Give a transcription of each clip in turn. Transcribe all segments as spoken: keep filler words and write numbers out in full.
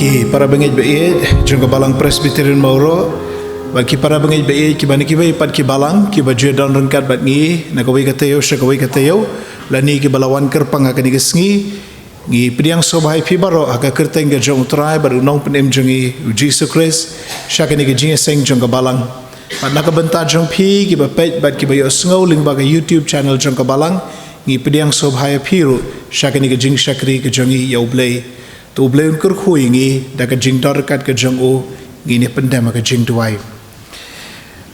Ki para bangeit baieit jong ka Balang Presbyterian Mawroh, bad ki para bangeit baieit kiba na kiwei pat ki balang kiba ju don ryngkat bad ngi na kawei ka taïew sha kawei ka taïew, lane kiba la wan kyrpang ha kane ka sngi, ngi pdiang sngewbha ïa phi baroh ha ka kyrteng ka jong U Trai bad U Nongpynim jong ngi U Jisu Khrist, sha kane ka jingïaseng jong ka balang. Bad na ka bynta jong phi kiba peit bad kiba ïohsngew lyngba ka YouTube channel jong ka balang, ngi pdiang sngewbha ïa phi ruh sha kane ka jingshakri ka jong ngi ïa U Blei. To U Blei un kyrkhu ïa ngi da ka jingdon ryngkat ka jong u, ngin ïa pyndem ha ka jingduwai.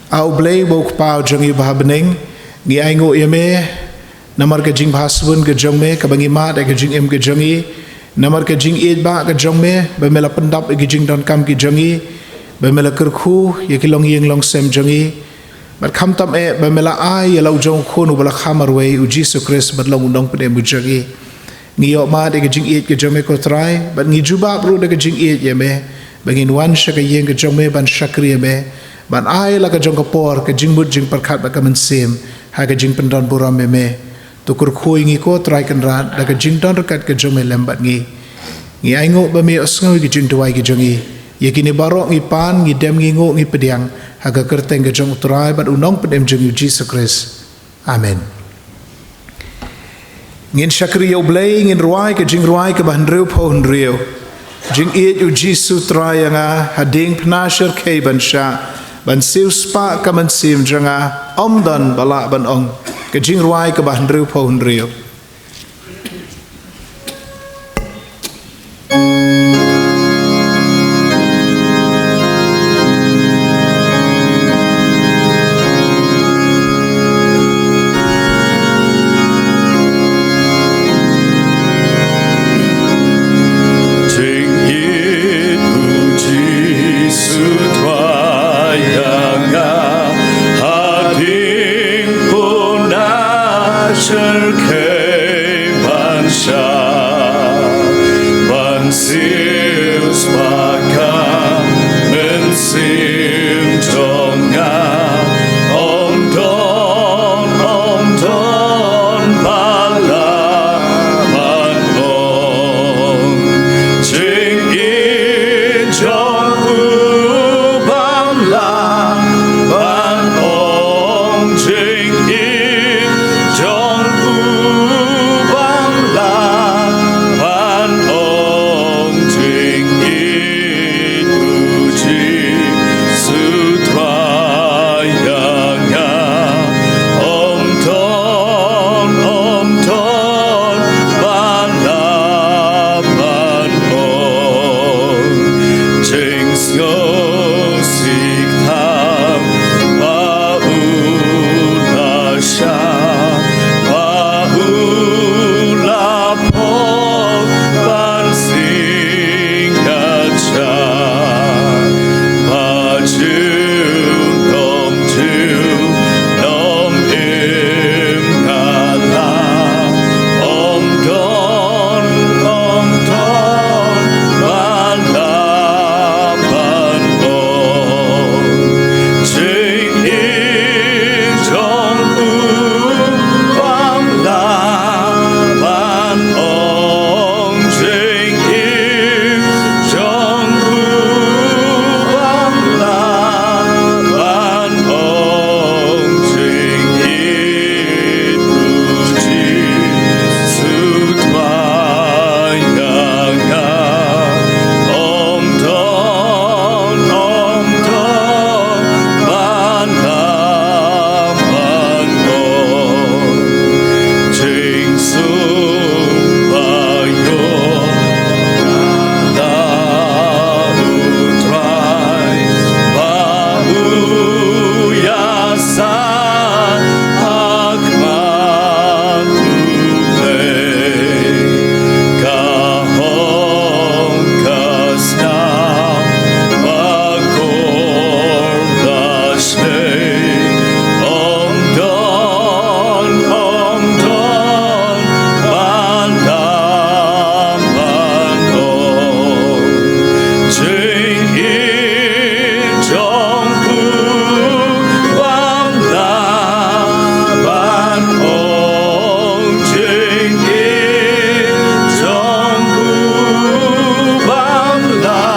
A U Blei uba U Kpa jong ngi uba ha bneng, ngi ainguh ïa me namar ka jingbha sbun ka jong me kaba ngi mad ïa ka jingim ka jong ngi, namar ka jingïeit ba ka jong me ba me la pyndap ïa ki jingdonkam ki jong ngi, ba me la kyrkhu ïa ki longïing longsem jong ngi, bad khamtam eh ba me la ai ïa la u jong u Khun uba la kha marwei, U Jisu Khrist, ban long U Nongpynim u jong ngi. Ngi ïoh mad ïa ka jingïeit ka jong me ko Trai, bad ngi jubab ruh da ka jingïeit ïa me ba ngin wan sha ka ïing ka jong me ban shakri ïa me, ban ai la ka jong ka por, ka jingmut jingpyrkhat bad ka mynsiem ha ka jingpyndonburom ïa me. To kyrkhu ïa ngi ko Trai Kynrad da ka jingdon ryngkat ka jong me lem bad ngi. Ngi ainguh ba me ïohsngew ïa ka jingduwai ka jong ngi. Ïa kine baroh ngi pan, ngi dem, ngi nguh, ngi pdiang ha ka kyrteng ka jong U Trai bad U Nongpynim jong ngi U Jisu Khrist. Amen. Ngin shakri ïa U Blei, ngin rwai ka jingrwai kaba hynriewphew hynriew. Jingïeit U Jisu Trai ïa nga, ha diengphna shyrkhei ban shah, ban siewspah ka mynsiem jong nga, ym don ba lah ban ong. Ka jingrwai kaba hynriewphew hynriew. Jingïeit U Jisu Trai ïa nga, ha diengphna shyrkhei ban shah, ban siewspah ka mynsiem jong nga, ym don, ym don ba lah ban ong. Jingïeit jong u bym lah ban ong, jingïeit jong u bym lah ban ong, jingïeit U Jisu Trai ïa nga, ym don, ym don ba lah ban ong. Jingsngewsih tam ba u la shah, ba u la poi ban sngewsih tam, ba ju nym ju nym im nga la, ym don, ym don ba lah ban ong. Jingïeit jong u bym lah ban ong, jingïeit jong u bym lah ban ong, jingïeit U Jisu Trai ïa nga, ym don, ym don ba lah ban ong. Jingsngewbha ïa u Trai, ba u ïa sah ha khmat U Blei. Ka hok ka snam, ba kor ba shlei, ym don, ym don ba lah ban ong. Jingïeit jong u bym lah ban ong, jingïeit jong u bym lah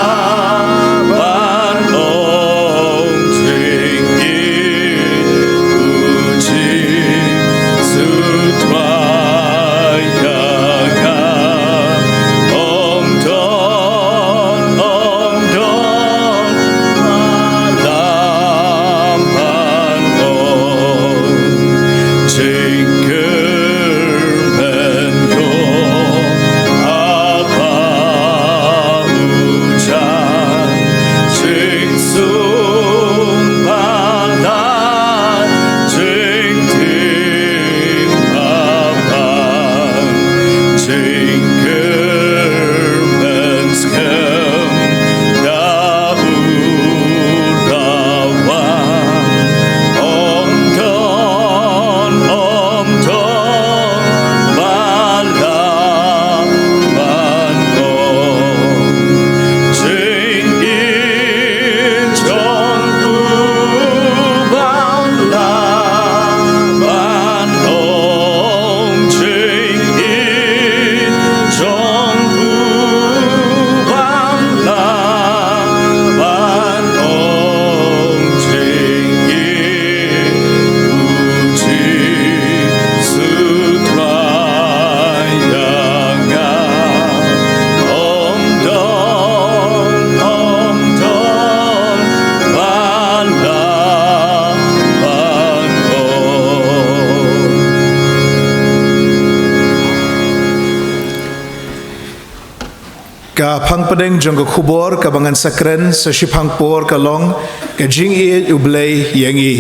Ka phang pdeng jong ka khubor kaba ngan sa kren sa shiphang por ka long ka jingïeit U Blei ïa ngi.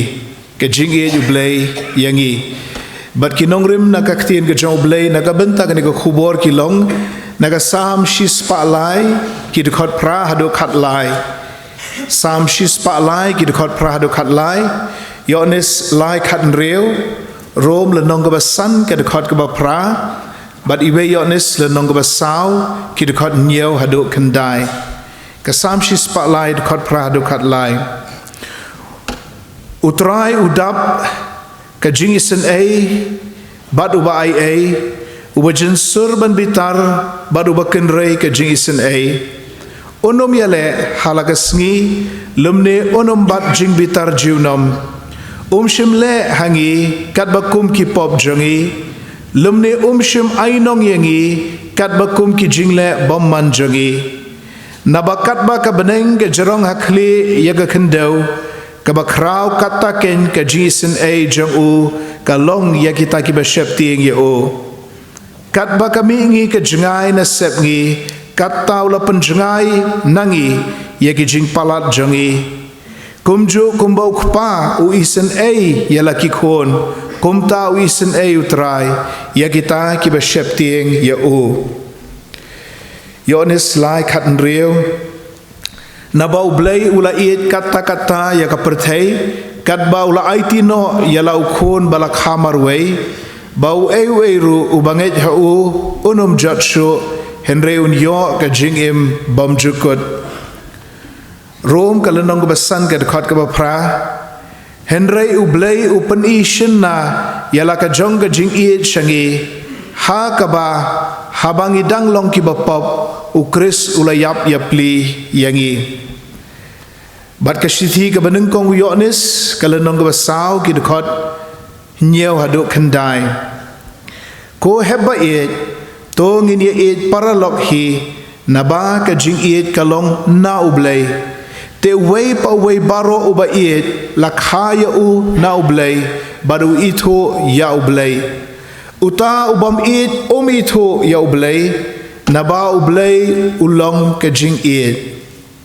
Ka jingïeit U Blei ïa ngi. Bad ki nongrim na ka ktien ka jong U Blei na ka bynta kane ka khubor ki long na ka Salm shispah lai, ki dkhot phra haduh khatlai. Salm shispah lai, ki dkhot phra haduh khatlai. Ïoannis lai khathynriew, Rom lynnong kaba san, ka dkhot kaba phra. Bad iwei Ïoannis lynnong kaba saw, ki dkhot hynñiew haduh khyndai. Ka Salm shispah lai, dkhot phra haduh khatlai. U Trai u dap ka jingisynei bad uba ai ei, uba jynsur ban bitar bad uba kynrei ka jingisynei. Un ym ïaleh ha la ka sngi, lymne un ym bat jingbitar junom. Um shym leh ha ngi katba kum ki pop jong ngi, lymne um shym ainong ïa ngi katba kum ki jingleh bymman jong ngi. Naba katba ka bneng ka jrong ha khlieh ïa ka khyndew, kaba khraw katta keiñ ka jingisynei jong u ka long ïa kita kiba sheptieng ïa u. Katba ka mihngi ka jngai na sepngi, katta u la pynjngai na ngi ïa ki jingpalat jong ngi. Kumjuh kumba u kpa u isynei ïa la ki khun, kumta u isynei U Trai ïa kita kiba sheptieng ïa u. Ïoannis lai khathynriew. Naba U Blei u la ïeit katta katta ïa ka pyrthei, katba u la aiti noh ïa la u khun ba la kha marwei, ba uei uei ruh uba ngeit ha u un ym jot shuh, hynrei un ïoh ka jingim bymjukut. Rom ka lynnong kaba san, ka dkhot kaba phra. Hynrei U Blei u pyni shynna ïa la ka jong ka jingïeit sha ngi, ha kaba haba ngi dang long kiba pop, U Khrist u la ïap ïapli ïa ngi. Bad ka shithi kaba nyngkong u Ïoannis, ka lynnong kaba saw, ki dkhot hynñiew haduh khyndai. Ko hep ba ïeit, to ngin ïa ïeit paralok hi, naba ka jingïeit ka long na U Blei. Te uwei pa uwei baroh uba ïeit la kha ïa u na U Blei, bad u ithuh ïa U Blei. Uta u bym ïeit um ithuh ïa U Blei, naba U Blei u long ka jingïeit.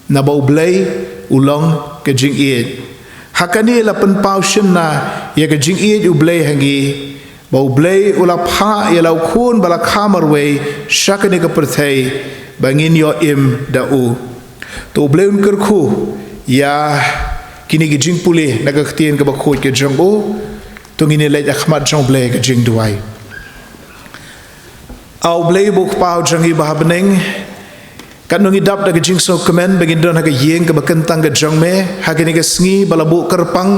Naba U Blei u long ka jingïeit. Ha kane la pynpaw shynna ïa ka jingïeit U Blei ha ngi, ba U Blei u la phah ïa la u khun ba la kha marwei sha kane ka pyrthei, ba ngin ïoh im da u. To U Blei un kyrkhu ïa kine ki jingpule na ka ktien kaba khuid ka jong u. To ngin ïa leit ha khmat jong U Blei ka jingduwai. A U Blei ba u Kpa u jong ngi ba ha bneng, katno ngi dap da ka jingsngewkmen ba ngin don ha ka ïing kaba kyntang ka jong me ha kane ka sngi ba la buh kyrpang,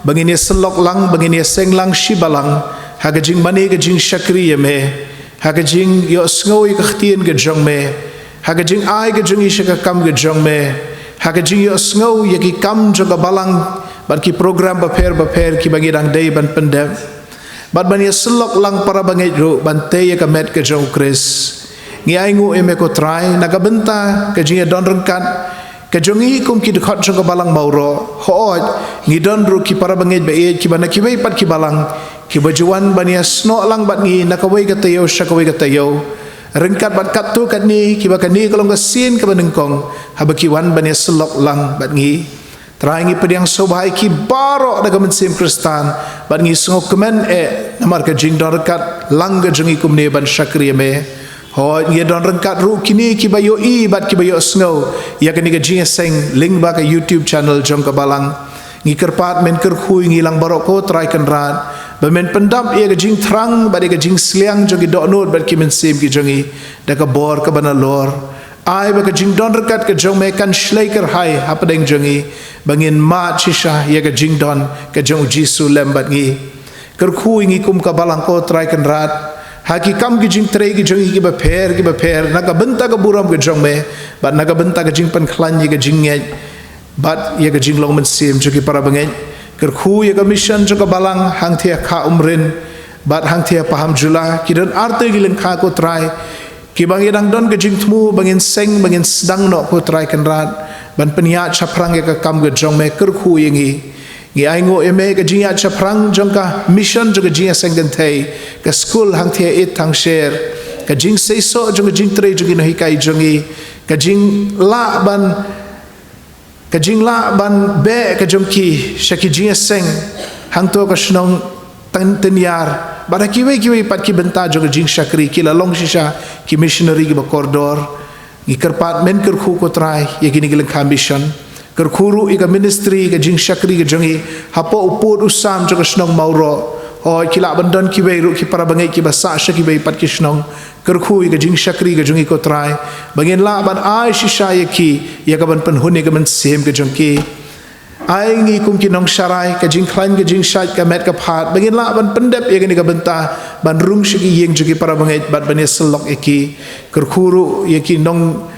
ba ngin ïa syllok lang, ba ngin ïa seng lang shi balang ha ka jingmane ka jingshakri ïa me, ha ka jingïohsngew ïa ka ktien ka jong me, ha ka jingai ka jong ngi sha ka kam ka jong me, ha ka jingïohsngew ïa ki kam jong ka balang bad ki program bapher bapher kiba ngi dang dei ban pyndep. Bad ban ïa syllok lang para bangeit ruh ban tei ïa ka met ka jong U Khrist. Ngi ainguh ïa me ko Trai na ka bynta ka jingïadon ryngkat ka jong ngi kum ki dkhot jong ka balang Mawroh. Hooid, ngi don ruh ki para bangeit ba ïeit kiba na kiwei pat ki balang, kiba ju wan ban ïa snoh lang bad ngi na kawei ka taïew sha kawei ka taïew, ryngkat bad katto katne, kiba kane ka long ka sien kaba nyngkong haba ki wan ban ïa syllok lang bad ngi. Trai, ngi pdiang sngewbha ïa ki baroh da ka mynsiem Khristan, bad ngi sngewkmen eh namar ka jingdon ryngkat lang ka jong ngi kumne ban shakri ïa me. Hooid, ngi don ryngkat ruh kine kiba ïohi bad kiba ïohsngew ïa kane ka jingïaseng lyngba ka YouTube channel jong ka balang. Ngi kyrpad men kyrkhu ïa ngi lang baroh ko Trai Kynrad, ba men pyndap ïa ka jingthrang bad ïa ka jingsliang jong ki dohnud bad ki mynsiem ki jong ngi da ka bor kaba nalor. Ai ba ka jingdon ryngkat ka jong me kan shlei kyrhai hapdeng jong ngi, ba ngin mad shisha ïa ka jingdon ka jong U Jisu lem bad ngi. Kyrkhu ïa ngi kum ka balang ko Trai Kynrad, ha ki kam ki jingtrei ki jong ngi kiba pher kiba pher na ka bynta ka burom ka jong me, bad na ka bynta ka jingpynkhlaiñ ïa ka jingngeit bad ïa ka jinglong mynsiem jong ki para bangeit. Kyrkhu ïa ka mission jong ka balang hangthie ha Kha Umrin bad hangthie ha Pahamjula, ki don artylli ki lyngkha ko Trai, kiba ngi dang don ka jingthmu ba ngin seng, ba ngin sdang noh ko Trai Kynrad ban pynïaid shaphrang ïa ka kam ka jong me. Kyrkhu ïa ngi. Ngi ainguh ïa me ka jingïaid shaphrang jong ka mission jong ka jingïaseng kynthei, ka skul hangthie ha Ïeit Thangsher, ka jingseisoh jong ka jingtrei jong ki nonghikai jong ngi, Ka jinglah ban, ka jinglah ban beh ka jong ki sha ki jingïaseng hangto ka shnong Tyn-, Tyniar bad ha kiwei kiwei pat ki bynta jong ka jingshakri ki la long shisha ki missionary kiba kordor. Ngi kyrpad men kyrkhu ko Trai ïa kine ki lyngkha mission. Kyrkhu ruh ïa ka ministry, ka jingshakri ka jong ngi hapoh u pud u sam jong ka shnong Mawroh. Hooid, ki lah ban don kiwei ruh ki para bangeit kiba sah sha kiwei pat ki shnong. Kyrkhu ïa ka jingshakri ka jong ngi ko Trai ba ngin lah ban ai shisha ïa ki ïa ka ban pynhun ïa ka mynsiem ka jong ki. Ai ngi kum ki nongsharai ka jingkhlaiñ ka jingshait ka met ka phad ba ngin lah ban pyndep ïa kane ka bynta ban rung sha ki ïing jong ki para bangeit bad ban ïasyllok ïa ki. Kyrkhu ruh ïa ki nong,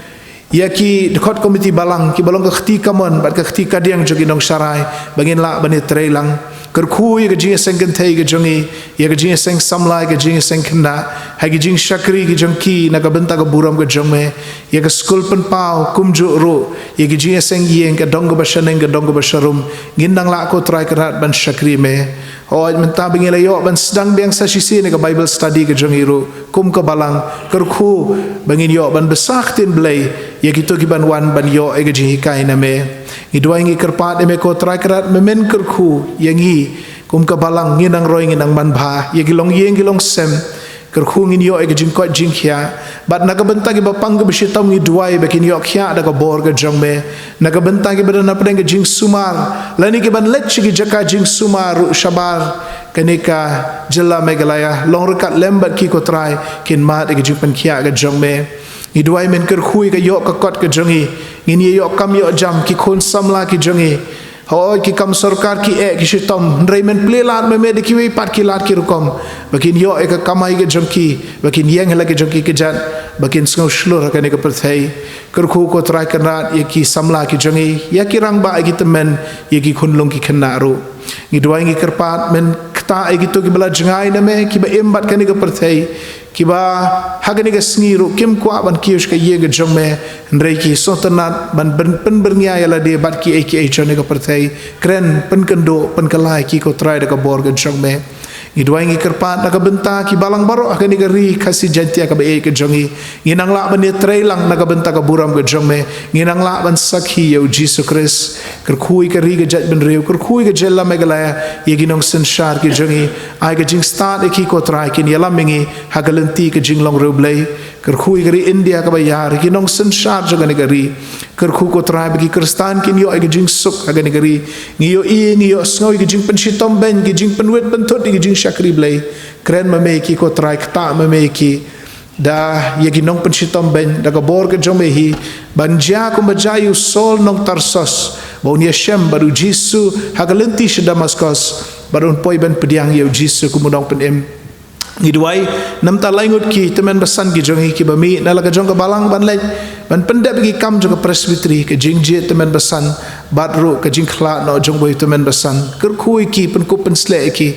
ïa ki dkhot komiti balang kiba long ka kti kamon bad ka kti kadiang jong ki nongsharai ba ngin lah ban ïatreilang. Kyrkhu ïa ka jingïaseng kynthei ka jong ngi, ïa ka jingïaseng samla, ïa ka jingïaseng khynnah ha ki jingshakri ki jong ki na ka bynta ka burom ka jong me. Ïa ka skul pynpaw kumjuh ruh ïa ki jingïaseng ïing, ka dong kaba shaneng, ka dong kaba sharum, ngin nang lah ko Trai Kynrad ban shakri me. Hooid, mynta ba ngi la ïoh ban sdang biang sa shisien ïa ka Bible study ka jong ngi ruh kum ka balang, kyrkhu ba ngin ïoh ban bsa ktien Blei ïa kito kiban wan ban ïoh ïa ka jinghikai na me. Ngi duwai ngi kyrpad ïa me ko Trai Kynrad, me men kyrkhu ïa ngi kum ka balang, ngin nang roi, ngin nang manbha ïa ki longïing ki longsem. Kyrkhu ngin ïoh ïa ka jingkoit jingkhiah bad na ka bynta kiba pang kiba shitom ngi duwai ba kin ïoh khiah da ka bor ka jong me. Na ka bynta kiba don hapdeng ka jingsumar lane kiban leit sha ki jaka jingsumar ruh shabar kane ka jylla Meghalaya, long ryngkat lem bad ki ko Trai, kin mad ïa ka jingpynkhiah ka jong me. Ngi duwai men kyrkhu ïa ka ïoh ka kot ka jong ngi, ngin ïa ïoh kam ïoh jam, ki khun samla ki jong ngi, hooid, ki kam sorkar ki eh ki shitom, hynrei men plie lad ma me da kiwei pat ki lad ki rukom ba kin ïoh ïa ka kamai ka jong ki, ba kin ïeng ha la ka jong ki kjat, ba kin sngew shlur ha kane ka pyrthei. Kyrkhu ko Trai Kynrad ïa ki samla ki jong ngi, ïa ki rangbah, ïa ki tymmen, ïa ki khunlung ki khynnah ruh. Ngi duwai ngi kyrpad men ktah ïa kito kiba la jngai na me, kiba im bad kane ka pyrthei, kiba ha kane ka sngi ruh kim kwah ban kiew sha ka ïing ka jong me, hynrei ki sngewtynnat ban pyn-, pynbyrngia ïa lade bad kiei kiei jong kane ka pyrthei. Kren, pynkynduh, pynkylla ïa ki ko Trai da ka bor ka jong me. Ngi duwai ngi kyrpad na ka bynta ki balang baroh ha kane ka ri Khasi Jaiñtia kaba ïeit ka jong ngi. Ngin nang lah ban ïatreilang na ka bynta ka burom ka jong me. Ngin nang lah ban sakhi ïa u Jisu Khrist. Kyrkhu ïa ka ri ka jaitbynriew, kyrkhu ïa ka jylla Meghalaya, ïa ki nongsynshar ki jong ngi. Ai ka jingstad ïa ki ko Trai, kin ïalam ïa ngi ha ka lynti ka jinglong riewblei. Kyrkhu ïa ka ri India kaba ïar, ïa ki nongsynshar jong kane ka ri. Kyrkhu ko Trai ba ki Khristan kin ïoh ïa ka jingsuk ha kane ka ri. Ngi ïohi, ngi ïohsngew ïa ka jingpynshitom beiñ, ka jingpynwit pynthut ïa ka jingshakri Blei. Kren ma me ïa ki ko Trai, ktah ma me ïa ki da ïa ki nongpynshitom beiñ da ka bor ka jong me hi, ban jia kumba jia ïa u Saul nong Tarsos, ba un ïashem bad u Jisu ha ka lynti sha Damaskos, bad un poi ban pdiang ïa u Jisu kum u Nongpynim. Ngi duwai namar ta lai ngut ki tymmen basan ki jong ngi kiba mih na la ka jong ka balang ban leit ban pyndep ïa ki kam jong ka Presbytery, ka jingjied tymmen basan bad ruh ka jingkhlad noh jong uwei u tymmen basan. Kyrkhu ïa ki, pynkup pynsleh ïa ki,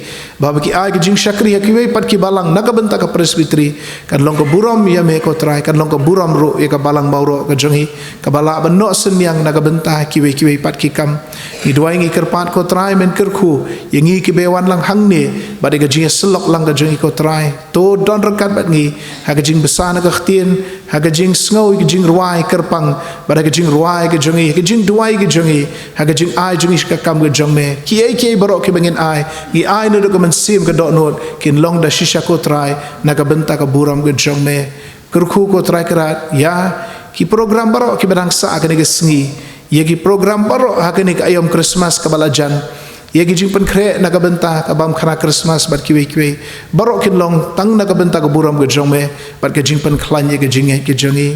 ba haba ki ai ka jingshakri ha kiwei pat ki balang na ka bynta ka Presbytery, kan long ka burom ïa me ko Trai, kan long ka burom ruh ïa ka balang Mawroh ka jong ngi, kaba lah ban noh synñiang na ka bynta kiwei kiwei pat ki kam. Ngi duwai ngi kyrpad ko Trai men kyrkhu ïa ngi kiba wan lang hangne bad ïa ka jingïasyllok lang ka jong ngi ko Trai. To don ryngkat bad ngi ha ka jingbsa na ka ktien, ha ka jingsngew ïa ka jingrwai kyrpang, bad ha ka jingrwai ka jong ngi, ha ka jingduwai ka jong ngi, ha ka jingai jong ngi sha ka kam ka jong me. Kiei kiei baroh kiba ngin ai, ngi ai naduh ka mynsiem ka dohnud, kin long da shisha ko Trai na ka bynta ka burom ka jong me. Kyrkhu ko Trai Kynrad ïa ki program baroh kiba dang sah ha kane ka sngi, ïa ki program baroh ha kane ka aïom Christmas kaba la jan, ïa ki jingpynkhreh na ka bynta ka bam khana Christmas bad kiwei kiwei, baroh kin long tang na ka bynta ka burom ka jong me bad ka jingpynkhlaiñ ïa ka jingngeit ka jong ngi.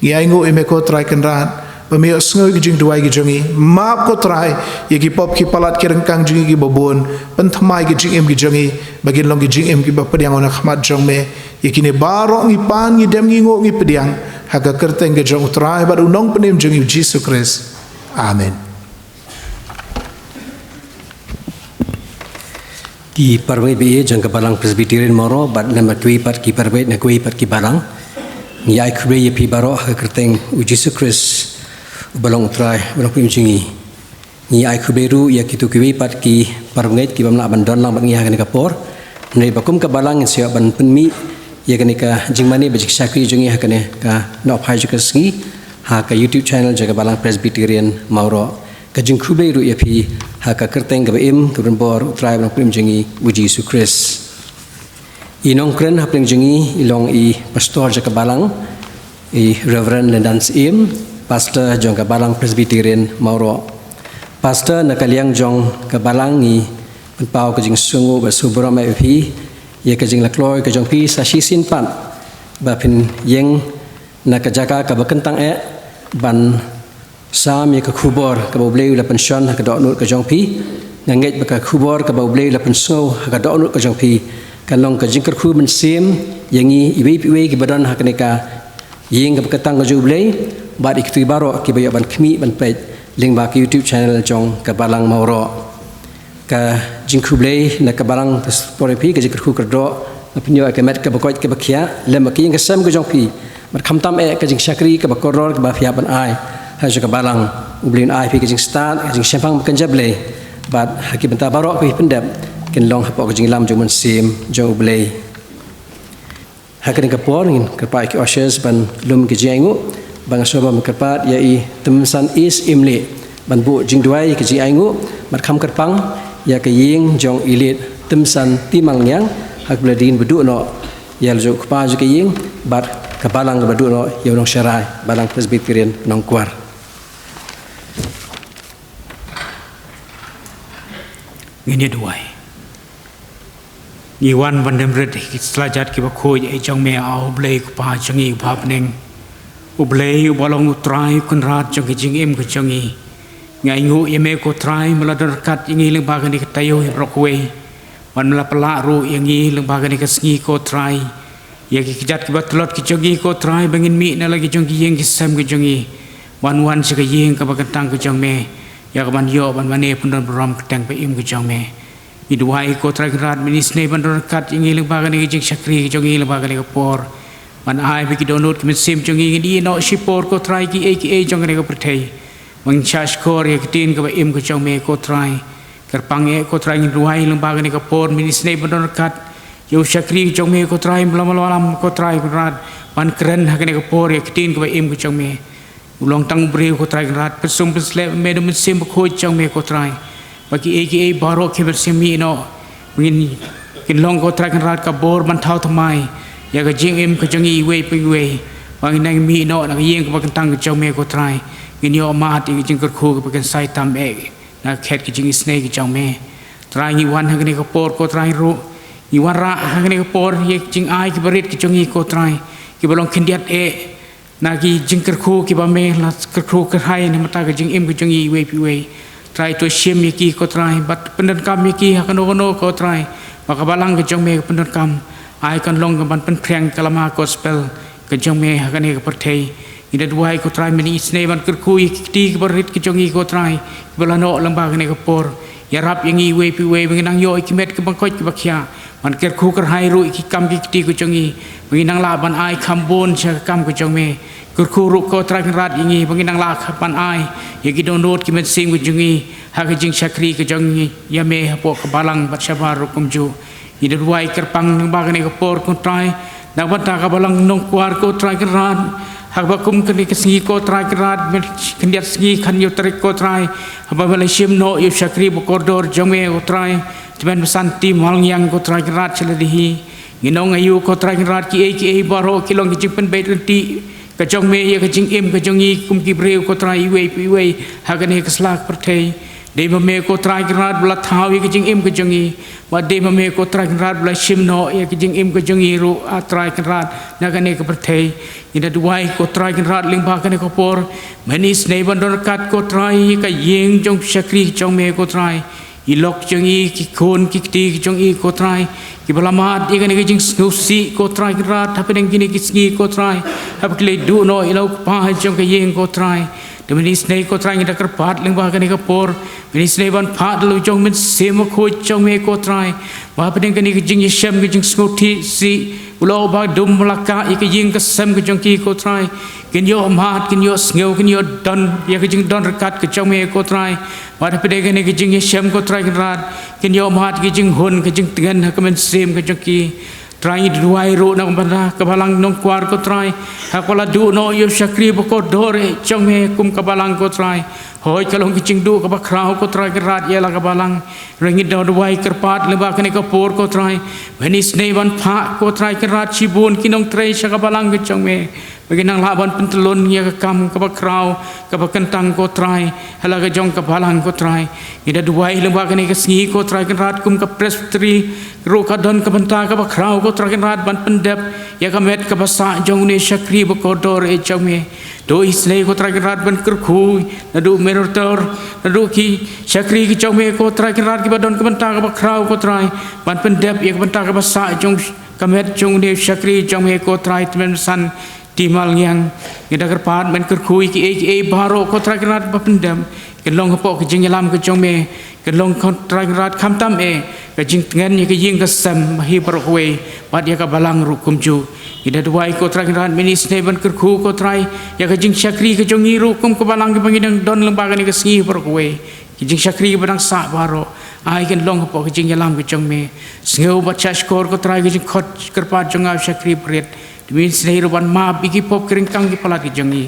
Ngi ainguh ïa me ko Trai Kynrad ba me ïohsngew ïa ka jingduwai ka jong ngi. Map ko Trai ïa ki pop ki palat ki ryngkang jong ngi kiba bun. Pynthymmai ïa ka jingim ka jong ngi ba kin long ka jingim kaba pdiang na khmat jong me. Ïa kine baroh ngi pan, ngi dem, ngi nguh, ngi pdiang ha ka kyrteng ka jong u Trai bad u Nongpynim jong ngi u Jisu Khrist. Amen. Ki para bangeit ba ïeit jong ka Balang Presbyterian Mawroh bad namar kiwei pat ki para bangeit na kiwei pat ki balang, ngi ai khublei ïa phi baroh ha ka kyrteng u Jisu Khrist uba long u Trai, uba long u Nongpynim jong ngi. Ngi ai khublei ruh ïa kito kiwei pat ki para bangeit ki bym lah ban don lang bad ngi ha kane ka por. Hynrei ba kum ka balang ngin sa ïoh ban pynmih ïa kane ka jingmane bad jingshakri jong ngi ha kane ka nohphai jong ka sngi. ha ka YouTube channel jong ka Balang Presbyterian Mawroh. Ka jingkhublei ruh ïa phi ha ka kyrteng kaba im, kaba donbor U Trai bad U Nongpynim jong ngi U Jisu Khrist. I nongkren hapdeng jong ngi i long i pastor jong ka balang, i Reverend Lendan Syiem, pastor jong ka Balang Presbyterian Mawroh. Pastor, na ka liang jong ka balang ngi pynpaw ka jingsngewnguh bad sngewburom ïa phi ïa ka jingïakloi ka jong phi sa shisien pat ba phin ïeng na ka jaka kaba kyntang eh ban sam ïa ka khubor kaba U Blei u la pynshon ha ka dohnud ka jong phi. Nga ngeit ba ka khubor kaba U Blei u la pynsngew ha ka dohnud ka jong phi kan long ka jingkyrkhu mynsiem ïa ngi iwei pa iwei kiba don ha kane ka ïing kaba kyntang ka jong U Blei bad ïa kito baroh kiba ïoh ban khmih ban peit lyngba ka YouTube channel jong ka Balang Mawroh. Ka jingkhublei na ka balang, ka por ïa phi, ka jingkyrkhu kyrdoh, nga pynïoh ïa ka met kaba koit kaba khiah lem bad ka ïing ka sem ka jong phi, bad khamtam eh ka jingshakri kaba kordor kaba phi hap ban ai ha jong ka balang. U Blei un ai phi ka jingstad, ka jingshemphang bad ka jingïablei, bad ha ki bynta baroh kaba phi pyndep kin long hapoh ka jingïalam jong U Mynsiem jong U Blei. Ha kane ka por ngin kyrpad ïa ki ushers ban lum ki jingainguh. Ba nga sngewbha ban kyrpad ïa i Tymsan East Imlih ban buh jingduwai ïa ki jingainguh, bad kham kyrpang ïa ka ïing jong i Late Tymsan T. Malngiang ha kaba la dien ba duh noh ïa la jong u kpa jong ka ïing bad ka balang kaba duh noh ïa u nongsharai Balang Presbyterian Nongkwar. Ngin ïa duwai. Ngi wan ban dem rit ha ki slajat kiba khuid eh jong me, A U Blei U Kpa jong ngi uba ha bneng. U Blei uba long U Trai U Kynrad jong ka jingim ka jong ngi. Ngi ainguh ïa me ko Trai ba la don ryngkat ïa ngi lyngba kane ka taïew hi baroh kawei. Ban me la pynlah ruh ïa ngi lyngba kane ka sngi ko Trai. Ïa ki kjat kiba tlot ki jong ngi ko Trai ba ngin mih na la ki jong ki ïing ki sem ki jong ngi. Ban wan sha ka ïing kaba kyntang ka jong me. Ïa kaban ïoh ban mane pyndon burom kyrteng ba im ka jong me. Ngi duwai ko Trai Kynrad, men isynei ban don ryngkat ïa ngi lyngba kane ka jingshakri ka jong ngi lyngba kane ka por. Ban ai ba ki dohnud ki mynsiem jong ngi ngin ïeh noh shipor ko Trai kiei kiei jong kane ka pyrthei. Ban shah shkor ïa ka ktien kaba im ka jong me ko Trai. Kyrpang eh ko Trai ngin duwai lyngba kane ka por, men isynei ban don ryngkat ïa u shakri ka jong me ko Trai, ba la wallam ko Trai Kynrad ban kren ha kane ka por ïa ka ktien kaba im ka jong me. U long tang u briew ko Trai Kynrad, pynsum pynsleh me da u Mynsiem Bakhuid jong me ko Trai. Ba kiei kiei baroh kiba sngewmih noh ba ngin, kin long ko Trai Kynrad ka bor ban thaw thymmai ïa ka jingim ka jong ngi iwei pa iwei. Ba ngin nang mih noh na ka ïing kaba kyntang ka jong me ko Trai, ngin ïoh mad ïa ka jingkyrkhu kaba kynsai tam eh na ka khet ka jingisynei ka jong me. Trai ngi wan ha kane ka por ko Trai ruh, ngi wanrah ha kane ka por ïa ka jingai kiba rit ka jong ngi ko Trai, kiba long khyndiat eh na ki jingkyrkhu kiba me la kyrkhu kyrhai na ka bynta ka jingim ka jong ngi iwei pa iwei. Trai to shim ïa ki ko Trai, bad pyndonkam ïa ki ha kano kano ko Trai ba ka balang ka jong me ka pyndonkam. Ai kan long kaban pynphriang ka lama gospel ka jong me ha kane ka pyrthei. Ngi da duwai ko Trai, men isynei ban kyrkhu ïa ki kti kiba rit ki jong ngi ko Trai, kiba la noh lyngba kane ka por. Ïarap ïa ngi iwei pa iwei ba ngin nang ïoh ïa ki met kiba koit kiba khiah. Ban kyrkhu kyrhai ruh ïa ki kam ki kti ki jong ngi ba ngin nang lah ban ai kham bun sha ka kam ka jong me. Kyrkhu ruh ko Trai Kynrad ïa ngi ba ngin nang lah ban ai ïa ki dohnud ki mynsiem ki jong ngi ha ka jingshakri ka jong ngi ïa me hapoh ka balang bad shabar ruh kumjuh. Ngi da duwai kyrpang lyngba kane ka por ko Trai, na ka bynta ka balang Nongkwar ko Trai Kynrad. Ha kaba kum kane ka sngi ko Trai Kynrad, mynkhyndiat sngi khathynñiew tarik ko Trai, haba me la shim noh ïa u shakri ba kordor jong me ko Trai, Tymmen Basan T. Malngiang ko Trai Kynrad sha lade hi. Ngin ong aïu ko Trai Kynrad, kiei kiei baroh ki long ki jingpynbeit lynti ka jong me ïa ka jingim ka jong ngi kum ki briew ko Trai iwei pa iwei ha kane ka sla ka pyrthei. Dei ma me ko Trai Kynrad ba la thaw ïa ka jingim ka jong ngi. Bad dei ma me ko Trai Kynrad ba la shim noh ïa ka jingim ka jong ngi ruh A Trai Kynrad na kane ka pyrthei. Ngi da duwai ko Trai Kynrad lyngba kane ka por, men isynei ban don ryngkat ko Trai ïa ka ïing jong u shakri jong me ko Trai. I lok jong ngi, ki khun ki kti ki jong ngi ko Trai, kiba la mad ïa kane ka jingsngewsih ko Trai Kynrad hapdeng kine ki sngi ko Trai, haba ki la duh noh ïa la u kpa jong ka ïing ko Trai. Te men isynei ko Trai ngi da kyrpad lyngba kane ka por, men isynei ban phah da la u jong u Mynsiem Bakhuid jong me ko Trai, ba hapdeng kane ka jingïashem ka jingsngewsih, u la u ba dum ba la kah ïa ka ïing ka sem ka jong ki ko Trai. Kin ïoh mad, kin ïoh sngew, kin ïoh don ïa ka jingdon ryngkat ka jong me ko Trai. Bad hapdeng kane ka jingïashem ko Trai Kynrad, kin ïoh mad ka jinghun ka jingtngen ha ka mynsiem ka jong ki. Trai, ngi duwai ruh na ka bynta ka balang Nongkwar, ko Trai, ha kaba la duh noh ïa u shakri ba kordor eh jong me kum ka balang, ko Trai. Hooid, ka long ka jingduh kaba khraw, ko Trai Kynrad, ïa la ka balang. Hynrei ngi da duwai kyrpad lyngba kane ka por, ko Trai, ban isynei ban phah, ko Trai Kynrad, shibun ki nongtrei sha ka balang ka jong me, ba kin nang lah ban pyntyllun ïa ka kam kaba khraw, kaba kyntang, ko Trai, ha la ka jong ka balang, ko Trai. Ngi da duwai lyngba kane ka sngi, ko Trai Kynrad, kum ka Presbytery ruh ka don ka bynta kaba khraw, ko Trai Kynrad, ban pyndep ïa ka met kaba sah jong une u shakri ba kordor eh jong me. To isynei, ko Trai Kynrad, ban kyrkhu naduh u moderator, naduh ki shakri ki jong me, ko Trai Kynrad, kiba don ka bynta kaba khraw, ko Trai, ban pyndep ïa ka bynta kaba sah jong ka met jong une u shakri jong me, ko Trai, Tymmen Basan T. Malngiang. Ngi da kyrpad ban kyrkhu ïa kiei kiei baroh, ko Trai Kynrad, ba pyndem, kin long hapoh ka jingïalam ka jong me, kin long, ko Trai Kynrad, khamtam eh ka jingtngen ïa ka ïing ka sem, ba hi baroh kawei, bad ïa ka balang ruh kumjuh. Ngi da duwai, ko Trai Kynrad, mynne isynei ban kyrkhu, ko Trai, ïa ka jingshakri ka jong ngi ruh kum ka balang, kaba ngi dang don lyngba kane ka sngi, baroh kawei, ka jingshakri kaba dang sah baroh, ai kin long hapoh ka jingïalam ka jong me. Sngew bad shahshkor, ko Trai, ka jingkhot kyrpad jong nga u shakri barit. Te mynne isynei ruh ban map ïa ki pop, ki ryngkang, ki palat ki jong ngi.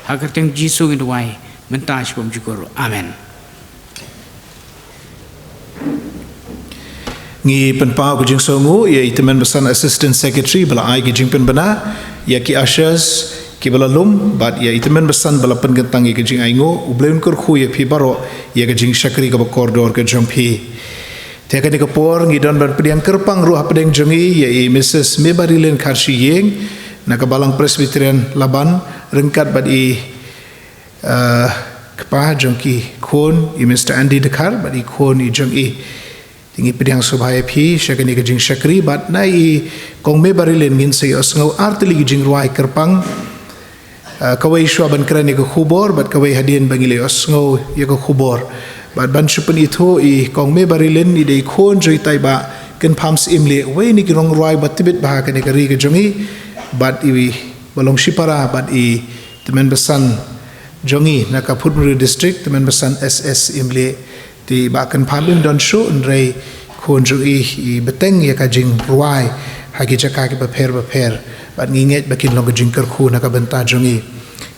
Ha ka kyrteng Jisu ngi duwai, mynta sha kumjuh ruh. Amen. Ngi pynpaw ka jingsngewnguh ïa i Tymmen Basan Assistant Secretary ba la ai ka jingpynbna, ïa ki ushers kiba la lum, bad ïa i Tymmen Basan ba la pynkyntang ïa ka jingainguh. U Blei un kyrkhu ïa phi baroh ïa ka jingshakri kaba kordor ka jong phi. Te ha kane ka por ngi don ban pdiang kyrpang ruh hapdeng jong ngi ïa i Mrs Mebarilyn Kharshi Ïing, na ka Balang Presbyterian Laban, ryngkat bad i, eh, kpa jong ki khun, i Mr Andy Dkhar, bad i khun i jong i. Te ngi pdiang sngewbha ïa phi sha kane ka jingshakri, bad na i Kong Mebarilyn ngin sa ïohsngew ar tylli ki jingrwai kyrpang. Ah, kawei shuwa ban kren ïa ka khubor, bad kawei hadien ba ngi la ïohsngew ïa ka khubor. Bad ban shu pynithuh, i Kong Mebarilyn i dei i khun jong itai i Bah Kynpham Syiemlieh, uwei na ki nongrwai ba tbit bha ha kane ka ri ka jong ngi, bad iba long shipara bad i Tymmen Basan jong ngi na ka Phutmynriew District, Tymmen Basan S S Syiemlieh. Te i Bah Kynpham im don shuh, hynrei khun jong i i bteng ïa ka jingrwai ha ki jaka kiba pher bapher. Bad ngi ngeit ba kin long ka jingkyrkhu na ka bynta jong ngi.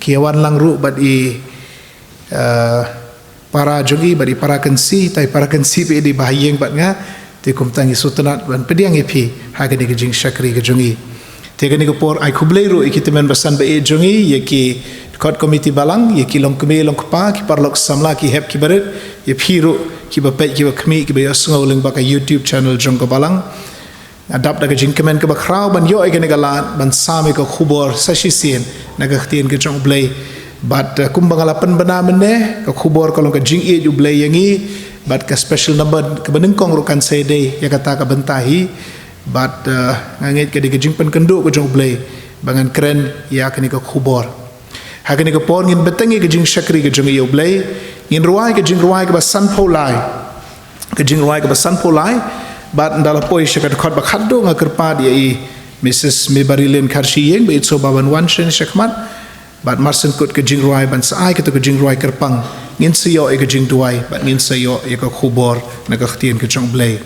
Ki ïawan lang ruh bad i, eh, para jong i, bad i para kynsi, tai para kynsi ba i dei ba ha ïing bad nga. Te kumta ngi sngewtynnat ban pdiang ïa phi ha kane ka jingshakri ka jong ngi. Te kane ka por ai khublei ruh ïa ki Tymmen Basan ba ïeit jong ngi, ïa ki dkhot komiti balang, ïa ki longkmie longkpa, ki paralok samla, ki hep ki barit, ïa phi ruh kiba peit, kiba khmih, kiba ïohsngew lyngba ka YouTube channel jong ka balang. Nga dap da ka jingkmen kaba khraw ban ïoh ïa kane ka lad ban sam ïa ka khubor sa shisien na ka ktien ka jong U Blei. Bad, eh, kumba nga la pynbna mynne, ka khubor ka long ka jingïeit U Blei ïa ngi, bad ka special number kaba nyngkong ruh kan sa ïadei ïa kata ka bynta hi. Bad, eh, nga ngeit ka dei ka jingpynkynduh ka jong U Blei ba ngan kren ïa kane ka khubor. Ha kane ka por ngin bteng ïa ka jingshakri ka jong ngi ïa U Blei. Ngin rwai ka jingrwai kaba sanphew lai. Ka jingrwai kaba sanphew lai. Bad ynda la poi sha ka dkhot ba khatduh, nga kyrpad ïa i Mrs Mebarilyn Kharshi Ïing ba i sngewbha ban wan sha, shakhmat. Bad marshen kut ka jingrwai ban sa ai kato ka jingrwai kyrpang, ngin sa ïoh ïa ka jingduwai bad ngin sa ïoh ïa ka khubor na ka ktien ka jong U Blei.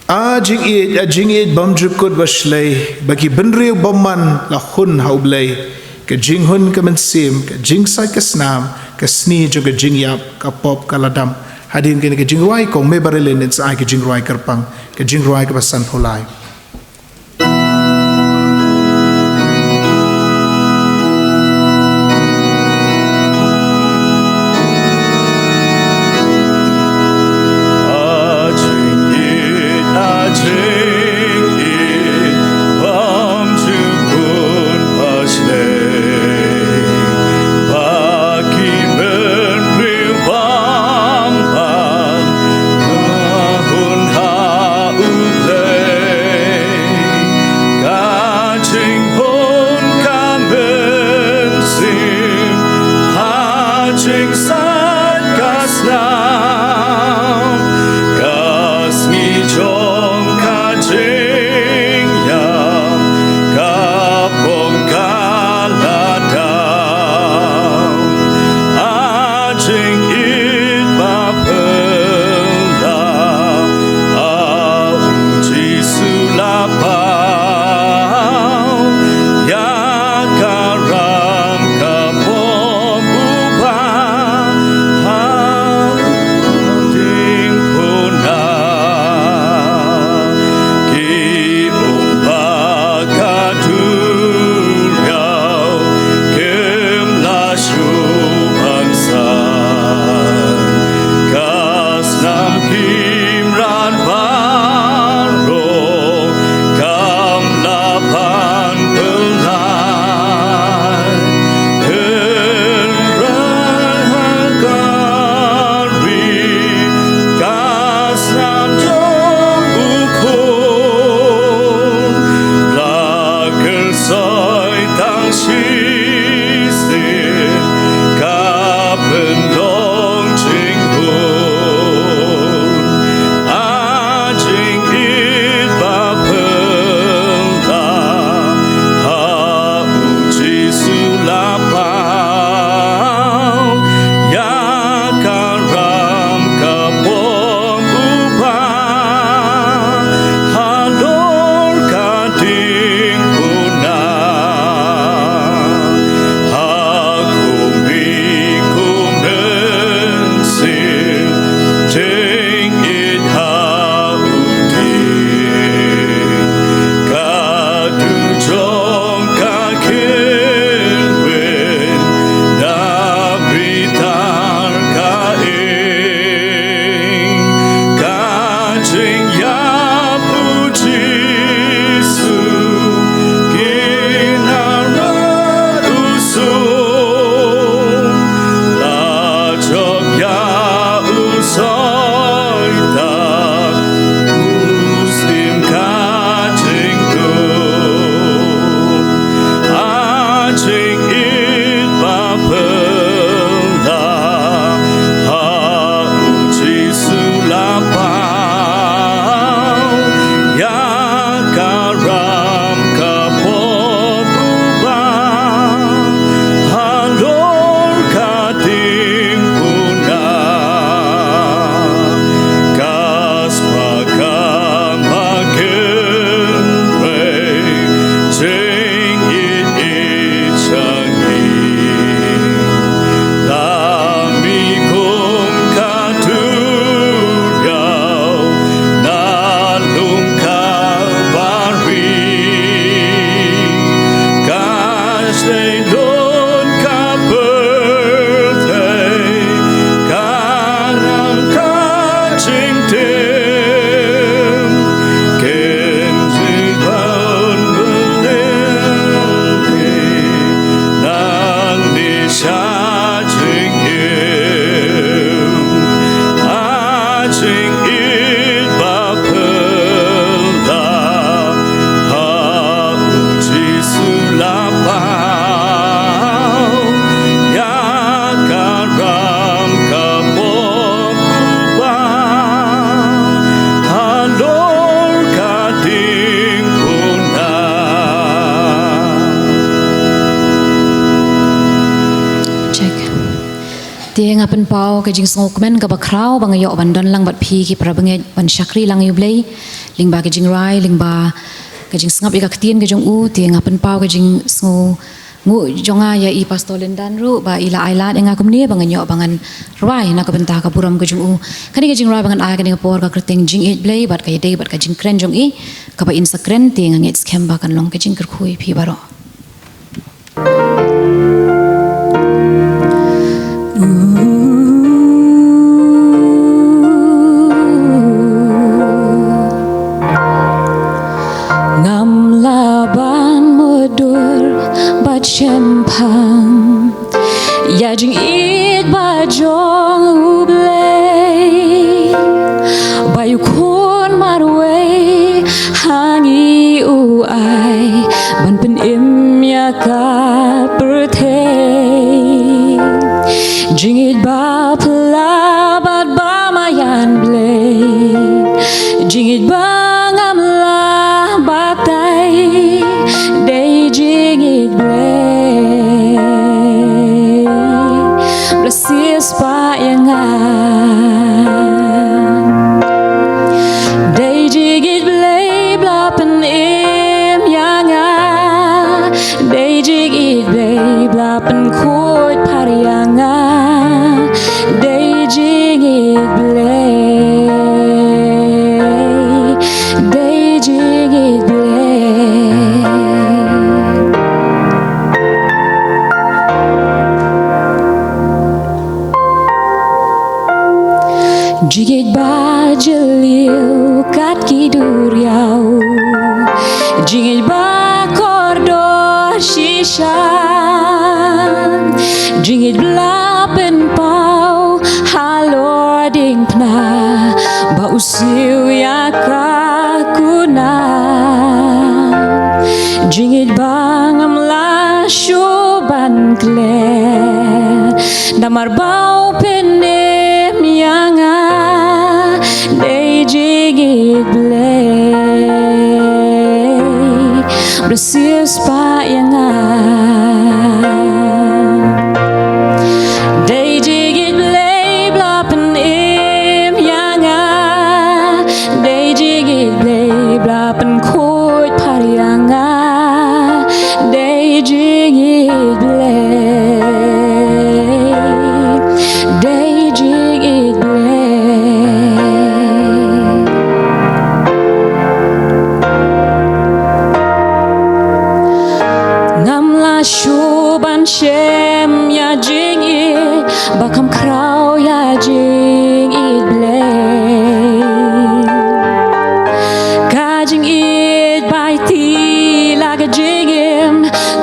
A jingïeit, a jingïeit bymjukut ba shlei, ba ki bynriew bymman la hun ha U Blei. Ka jinghun ka mynsiem, ka jingsait ka snam, ka sni jong ka jingïap, ka pop ka la dam. Hadien kane ka jingrwai, Kong Mebarilyn in sa ai ka jingrwai kyrpang, ka jingrwai kaba sanphew lai. Te nga pynpaw ka jingsngewkmen kaba khraw ba nga ïoh ban don lang bad phi ki para bangeit ban shakri lang ïa U Blei lyngba ka jingrwai, lyngba ka jingsngap ïa ka ktien ka jong u. Te nga pynpaw ka jingsngewnguh jong nga ïa i Pastor Lindan ruh ba i la ai lad ïa nga kumne ba ngan ïoh ba ngan rwai na ka bynta ka burom ka jong u. Kane ka jingrwai ba ngan ai kane ka por ka kyrteng Jingïeit Blei bad ka ïadei bad ka jingkren jong i kaba in sa kren. Te nga ngeit skhem ba kan long ka jingkyrkhu ïa phi baroh. Ngam lah ban mutdur bad shemphang ïa jingïeit ba jong U Blei, ba u Khun marwei ha ngi u ai ban pynim ïa ka pyrthei. Jingïeit ba phylla bad ba maïan Blei, jingïeit ba ngam lah batai, dei jingïeit Blei ba la siewspah ïa nga. Dei jingïeit Blei ba la pynim ïa nga. Dei jingïeit Blei ba la pynkhuid phar ïa nga. Dei jingïeit Blei. Dei jingïeit Blei. Jingïeit ba jylliew kat ki duriaw, jingïeit ba kordor shisha, jingïeit ba la pynpaw halor diengphna ba u siew ïa ka kuna. Jingïeit ba ngam lah shuh ban klet namar ba u pynim ïa nga. Dei jingïeit Blei ba la siewspah ïa nga. Dei jingïeit Blei ba la pynim ïa nga. Dei jingïeit Blei ba la pynkhuid phar ïa nga. Dei jingïeit Blei. Dei jingïeit Blei. Ngam lah shuh ban shem ïa jingïeit ba kham khraw ïa jingïeit Blei. Ka jingïeit ba aiti la ka jingim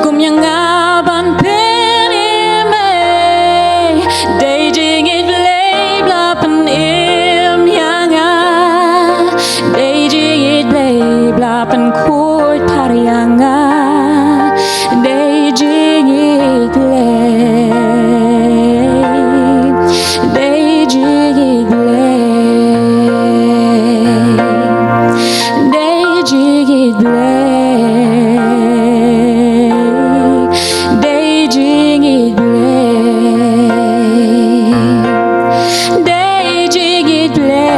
kum ïa nga ban pynim ei. Dei jingïeit Blei ba la pynim ïa nga. Dei jingïeit Blei ba la pynkhuid phar ïa nga. Dei jingïeit Blei. Dei jingïeit Blei. Dei jingïeit Blei. Dei jingïeit Blei. Dei jingïeit Blei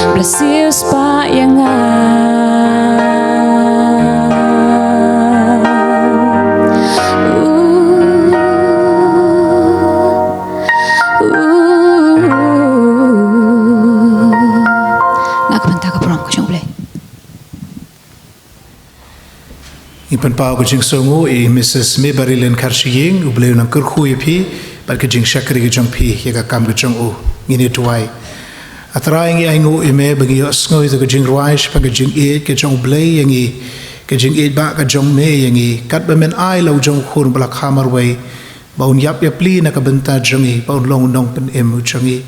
ba la siewspah ïa nga. Na ka bynta ka burom ka jong U Blei. Ngi pynpaw ka jingsngewnguh ïa i Mrs Mayberry Lyngkar Syieng, U Blei un nang kyrkhu ïa phi bad ka jingshakri ka jong phi ïa ka kam ka jong u. Ngin ïa duwai. A Trai, ngi ainguh ïa me ba ngi ïohsngew ïa ka jingrwai shaphang ka jingïeit ka jong U Blei ïa ngi, ka jingïeit ba ka jong me ïa ngi, katba men ai la u jong u Khun ba la kha marwei, ba un ïap ïapli na ka bynta jong ngi, ba un long u nongpynim u jong ngi.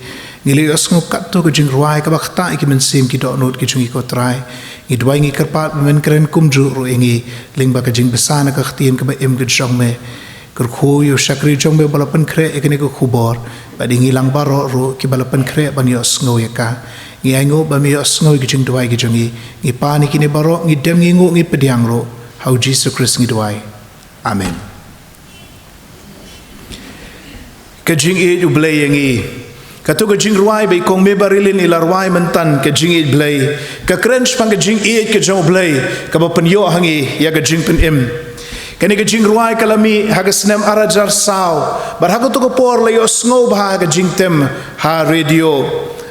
Ngi la ïohsngew katto ka jingrwai kaba ktah ïa ki mynsiem ki dohnud ki jong ngi, ko Trai. Ngi duwai, ngi kyrpad ba men kren kumjuh ruh ïa ngi lyngba ka jingbsa na ka ktien kaba im ka jong me. Kyrkhu ïa u shakri jong me ba la pynkhreh ïa kane ka khubor, bad ïa ngi lang baroh ruh kiba la pynkhreh ban ïohsngew ïa ka. Ngi ainguh ba me ïohsngew ïa ki jingduwai ki jong ngi. Ngi pan ïa kine baroh, ngi dem, ngi nguh, ngi pdiang ruh. Ha u Jisu Khrist ngi duwai. Amen. Ka jingïeit U Blei ïa ngi. Kato ka jingrwai ba i Kong Marilyn i la rwai mynta, ka jingïeit Blei. Ka kren shaphang ka jingïeit ka jong U Blei, kaba pynïoh ha ngi ïa ka jingpynim. Kane ka jingrwai ka la mih ha ka snem ar hajar saw, bad ha kato ka por la ïohsngew bha ha ka jingtem ha radio.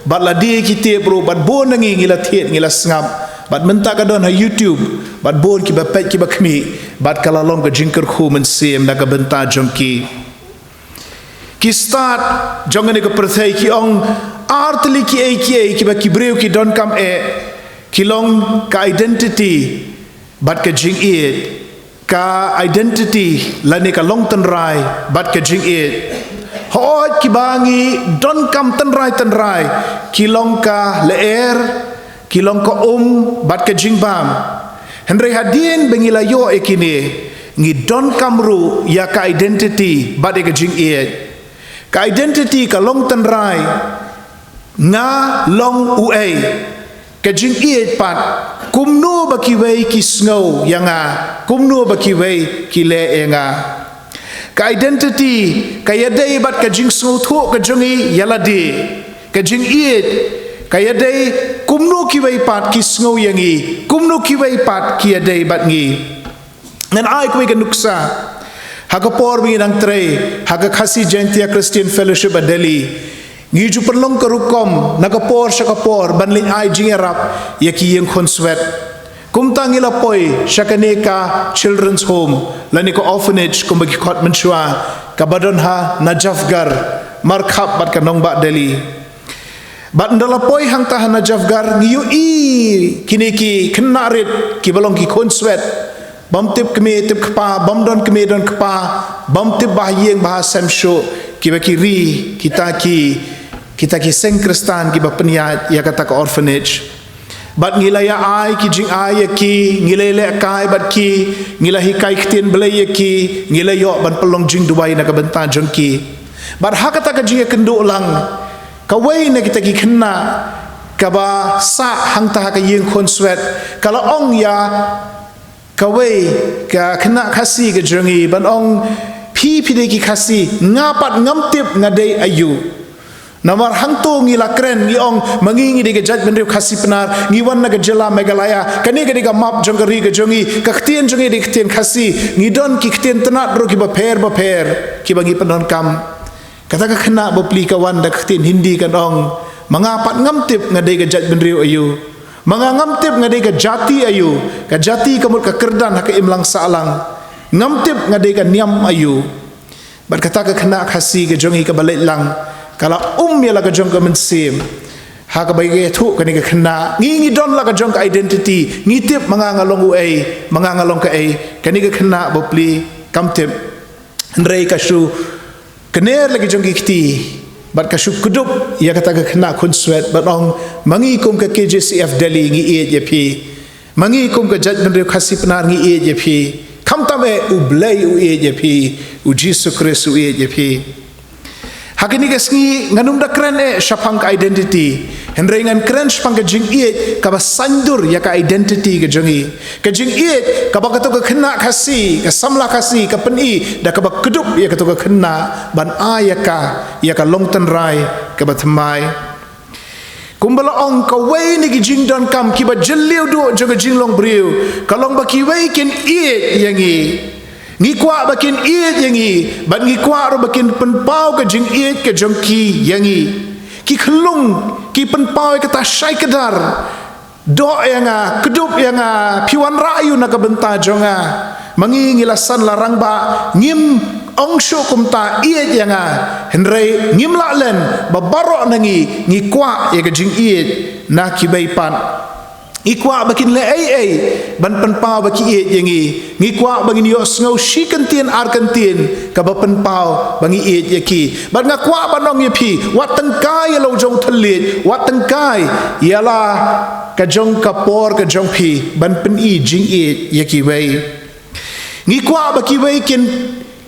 Bad la die ki tape ruh, bad bun na ngi ngi la thied, ngi la sngap. Bad mynta ka don ha YouTube, bad bun kiba peit kiba khmih, bad ka la long ka jingkyrkhu mynsiem na ka bynta jong ki. Ki stad jong kane ka pyrthei ki ong, ar tylli kiei kiei kiba ki briew ki donkam eh, ki long ka identity bad ka jingïeit. Ka identity lane ka long tynrai bad ka jingïeit. Hooid kiba ngi donkam tynrai tynrai, ki long ka lyer, ki long ka um bad ka jingbam. Hynrei hadien ba ngi la ïoh ïa kine, ngi donkam ruh ïa ka identity bad ïa ka jingïeit. Ka identity ka long tynrai, nga long uei. Ka jingïeit pat, kumno ba kiwei ki sngew ïa nga, kumno ba kiwei ki leh ïa nga. Ka identity ka ïadei bad ka jingsngewthuh ka jong ngi ïa lade. Ka jingïeit ka ïadei kumno kiwei pat ki sngew ïa ngi, kumno kiwei pat ki ïadei bad ngi. Ngan ai kawei ka nuksa. Ha ka por ba ngi dang trei ha ka Khasi Jaintia Christian Fellowship ha Delhi, ngi ju pynlong ka rukom na ka por sha ka por ban leit ai jingïarap ïa ki ïing khunswet. Kumta ngi la poi sha kane ka children's home lane ka orphanage kumba ki khot mynshuwa, kaba don ha Najafgarh, markhap bad ka nongbah Delhi. Bad ynda la poi hangta ha Najafgarh ngi ïohi kine ki khynnah rit kiba long ki khunswet, bym tip kmie tip kpa, bym don kmie don kpa, bym tip ba ha ïing ba ha sem shuh, kiba ki ri kita ki, kita ki seng Khristan kiba pynïaid ïa kata ka orphanage. Bad ngi la ïa ai ki jingai ïa ki, ngi la ïalehkai bad ki, ngi la hikai ktien Blei ïa ki, ngi la ïoh ban pynlong jingduwai na ka bynta jong ki. Bad ha kata ka jingïakynduh lang, kawei na kita ki khynnah kaba sah hangta ha ka ïing khunswet, ka la ong ïa kawei ka khynnah Khasi ka jong ngi ban ong, phi phi dei ki Khasi, nga pat ngam tip nga dei aïu. Namar hangto ngi la kren ngi ong, ma ngi ngi dei ka jaitbynriew Khasi Pnar, ngi wan na ka jylla Meghalaya, kane ka dei ka map jong ka ri ka jong ngi, ka ktien jong ngi dei ka ktien Khasi, ngi don ki ktien tnat ruh kiba pher bapher kiba ngi pyndonkam. Kata ka khynnah bapli ka wan da ka ktien Hindi kan ong, ma nga pat ngam tip nga dei ka jaitbynriew aïu. Ma nga ngam tip nga dei ka jati aïu. Ka jati ka mut ka kyrdan ha ka imlang sahlang. Ngam tip nga dei ka niam aïu. Bad kata ka khynnah Khasi ka jong ngi kaba leit lang, ka la um ïa la ka jong ka mynsiem. Ha kaba ïathuh kane ka khynnah, ngi ngi don la ka jong ka identity, ngi tip ma nga nga long uei, ma nga nga long kaei. Kane ka khynnah bapli kam tip. Hynrei ka shu kner la ki jong ki kti, bad ka shu kdup ïa kata ka khynnah khunswet bad ong, ma ngi kum ka K J C F Delhi ngi ïeit ïa phi. Ma ngi kum ka jaitbynriew Khasi Pnar ngi ïeit ïa phi. Khamtam eh U Blei u ïeit ïa phi, U Jisu Khrist u ïeit ïa phi. Ha kine ki sngi ngan ym da kren eh shaphang ka identity, hynrei ngan kren shaphang ka jingïeit kaba saiñdur ïa ka identity ka jong ngi. Ka jingïeit kaba kato ka khynnah Khasi, ka samla Khasi ka pyni da kaba kdup ïa kato ka khynnah ban ai ïa ka, ïa ka long tynrai kaba thymmai. Kumba la ong, kawei na ki jingdonkam kiba jylliew duh jong ka jinglong briew ka long ba kiwei kin ïeit ïa ngi. Ngi kwah ba kin ïeit ïa ngi, bad ngi kwah ruh ba kin pynpaw ka jingïeit ka jong ki ïa ngi. Ki khyllung ki pynpaw ïa kata shai kdar. Doh ïa nga, kdup ïa nga, phi wanrah aïu na ka bynta jong nga. Ma ngi ngi la san la rangbah, ngim ong shuh kumta, ïeit ïa nga. Hynrei ngim lah len ba baroh na ngi ngi kwah ïa ka jingïeit na kiwei pat. Ngi kwah ba kin leh ei ei ban pynpaw ba ki ïeit ïa ngi. Ngi kwah ba ngin ïohsngew shi kyntien ar kyntien kaba pynpaw ba ngi ïeit ïa ki. Bad nga kwah ban ong ïa phi, wat tyngkai ïa la u jong u thylliej, wat tyngkai ïa la ka jong ka por ka jong phi ban pyni jingïeit ïa kiwei. Ngi kwah ba kiwei kin,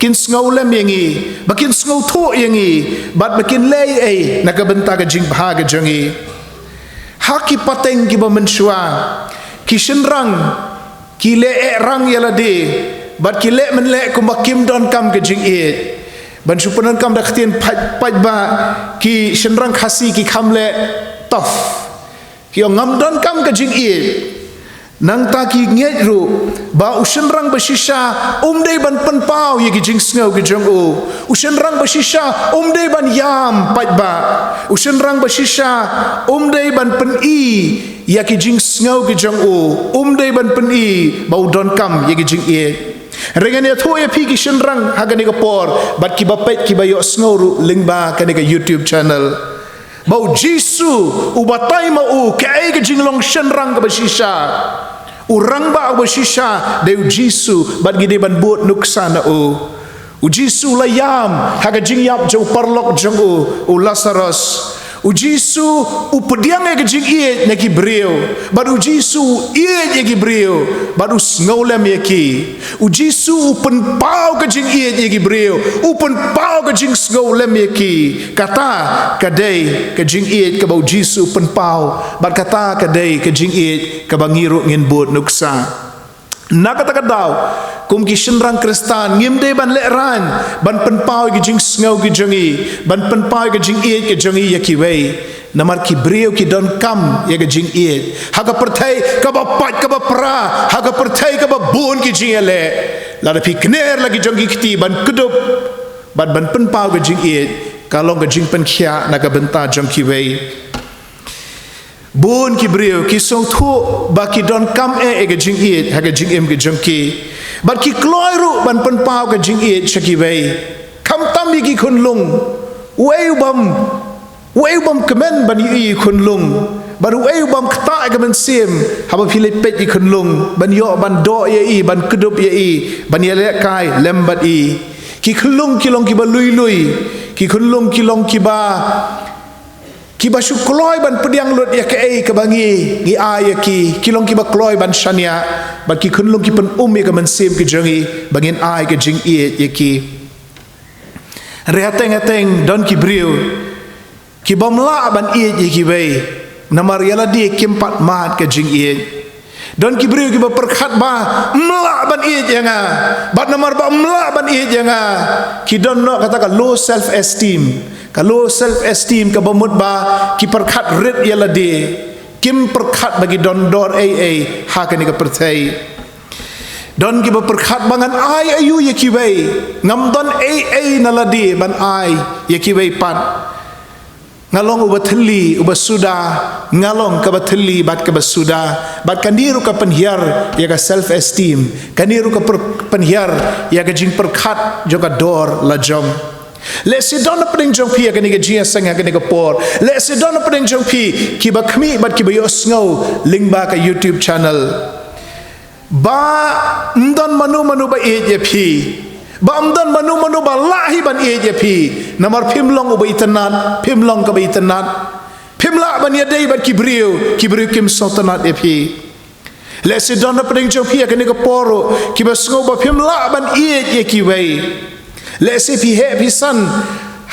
kin sngewlem ïa ngi, ba kin sngewthuh ïa ngi, bad ba kin leh ei ei na ka bynta ka jingbha ka jong ngi. Ha ki pateng kiba mynshuwa, ki shynrang ki leh eh rang ïa lade, bad ki leh mynleh kumba kim donkam ka jingïeit. Ban shu pyndonkam da ka ktien pait, pait ba ki shynrang Khasi ki kham leh tough. Ki ong ngam donkam ka jingïeit. Nangta ki ngeit ruh ba u shynrang ba shisha um dei ban pynpaw ïa ki jingsngew ki jong u. U shynrang ba shisha um dei ban ïam pait ba. U shynrang ba shisha um dei ban pyni ïa ki jingsngew ki jong u. Um dei ban pyni ba u donkam ïa ki jingïeit. Hynrei ngan ïathuh ïa phi ki shynrang ha kane ka por bad kiba peit kiba ïohsngew ruh lyngba kane ka YouTube channel. Ba u Jisu u batai ma u kaei ka jinglong shynrang kaba shisha. U rangbah uba shisha dei u Jisu bad ngi dei ban bud nuksa na u. U Jisu u la ïam ha ka jingïap jong u paralok jong u, u Lasaros. U Jisu u pdiang ïa ka jingïeit na ki briew. Bad u Jisu u ïeit ïa ki briew bad u sngewlem ïa ki. U Jisu u pynpaw ka jingïeit ïa ki briew. U pynpaw ka jingsngewlem ïa ki. Kata ka dei ka jingïeit kaba u Jisu u pynpaw. Bad kata ka dei ka jingïeit kaba ngi ruh ngin bud nuksa. Na kata ka daw, kum ki shynrang Khristan, ngim dei ban lehraiñ ban pynpaw ïa ki jingsngew ki jong ngi, ban pynpaw ïa ka jingïeit ki jong ngi ïa kiwei. Namar ki briew ki donkam ïa ka jingïeit ha ka pyrthei kaba pait kaba pra, ha ka pyrthei kaba bun ki jingïaleh. Lada phi kner la ki jong ki kti ban kdup bad ban pynpaw ka jingïeit, ka long ka jingpynkhiah na ka bynta jong kiwei. Bun ki briew ki sngewthuh ba ki donkam eh ïa ka jingïeit ha ka jingim ka jong ki. Bad ki kloi ruh ban pynpaw ka jingïeit sha kiwei. Khamtam ïa ki khunlung. Uei u bym, uei u bym kmen ban ïohi ïa i khunlung. Bad uei u bym ktah ïa ka mynsiem haba phi leit peit ïa i khunlung, ban ïoh ban doh ïa i, ban kdup ïa i, ban ïalehkai lem bad i. Ki khunlung ki long kiba lui lui. Ki khunlung ki long kiba kiba shu kloi ban pdiang lut ïa kaei kaba ngi, ngi ai ïa ki, ki long kiba kloi ban shaniah, bad ki khunlung ki pyn-um ïa ka mynsiem ki jong ngi ba ngin ai ka jingïeit ïa ki. Hynrei hateng hateng don ki briew ki bym lah ban ïeit ïa kiwei, namar ïa lade kim pat mad ka jingïeit. Don ki briew kiba pyrkhat ba ym lah ban ïeit ïa nga. Bad namar ba ym lah ban ïeit ïa nga, ki don noh kata ka low self esteem. Ka low self esteem kaba mut ba ki pyrkhat rit ïa lade. Kim pyrkhat ba ki don dor ei ei ha kane ka pyrthei. Don kiba pyrkhat ba ngan ai aïu ïa kiwei. Ngam don ei ei na lade ban ai ïa kiwei pat. Nga long uba thylli, uba suda, nga long kaba thylli bad kaba suda, bad kane ruh ka pynhiar ïa ka self esteem, kane ruh ka pyn-, pynhiar ïa ka jingpyrkhat jong ka dor lajong. Lehse don hapdeng jong phi ha kane ka jingïaseng ha kane ka por. Lehse don hapdeng jong phi kiba khmih bad kiba ïohsngew lyngba ka YouTube channel. Ba ym don mano mano ba ïeit ïa phi. Ba ym don mano mano ba lah hi ban ïeit ïa phi. Namar phim long uba itynnad, phim long kaba itynnad. Phim lah ban ïadei bad ki briew, ki briew kim sngewtynnad ïa phi. Lehse don hapdeng jong phi ha kane ka por ruh kiba sngew ba phim lah ban ïeit ïa kiwei. Lehse phi heh phi san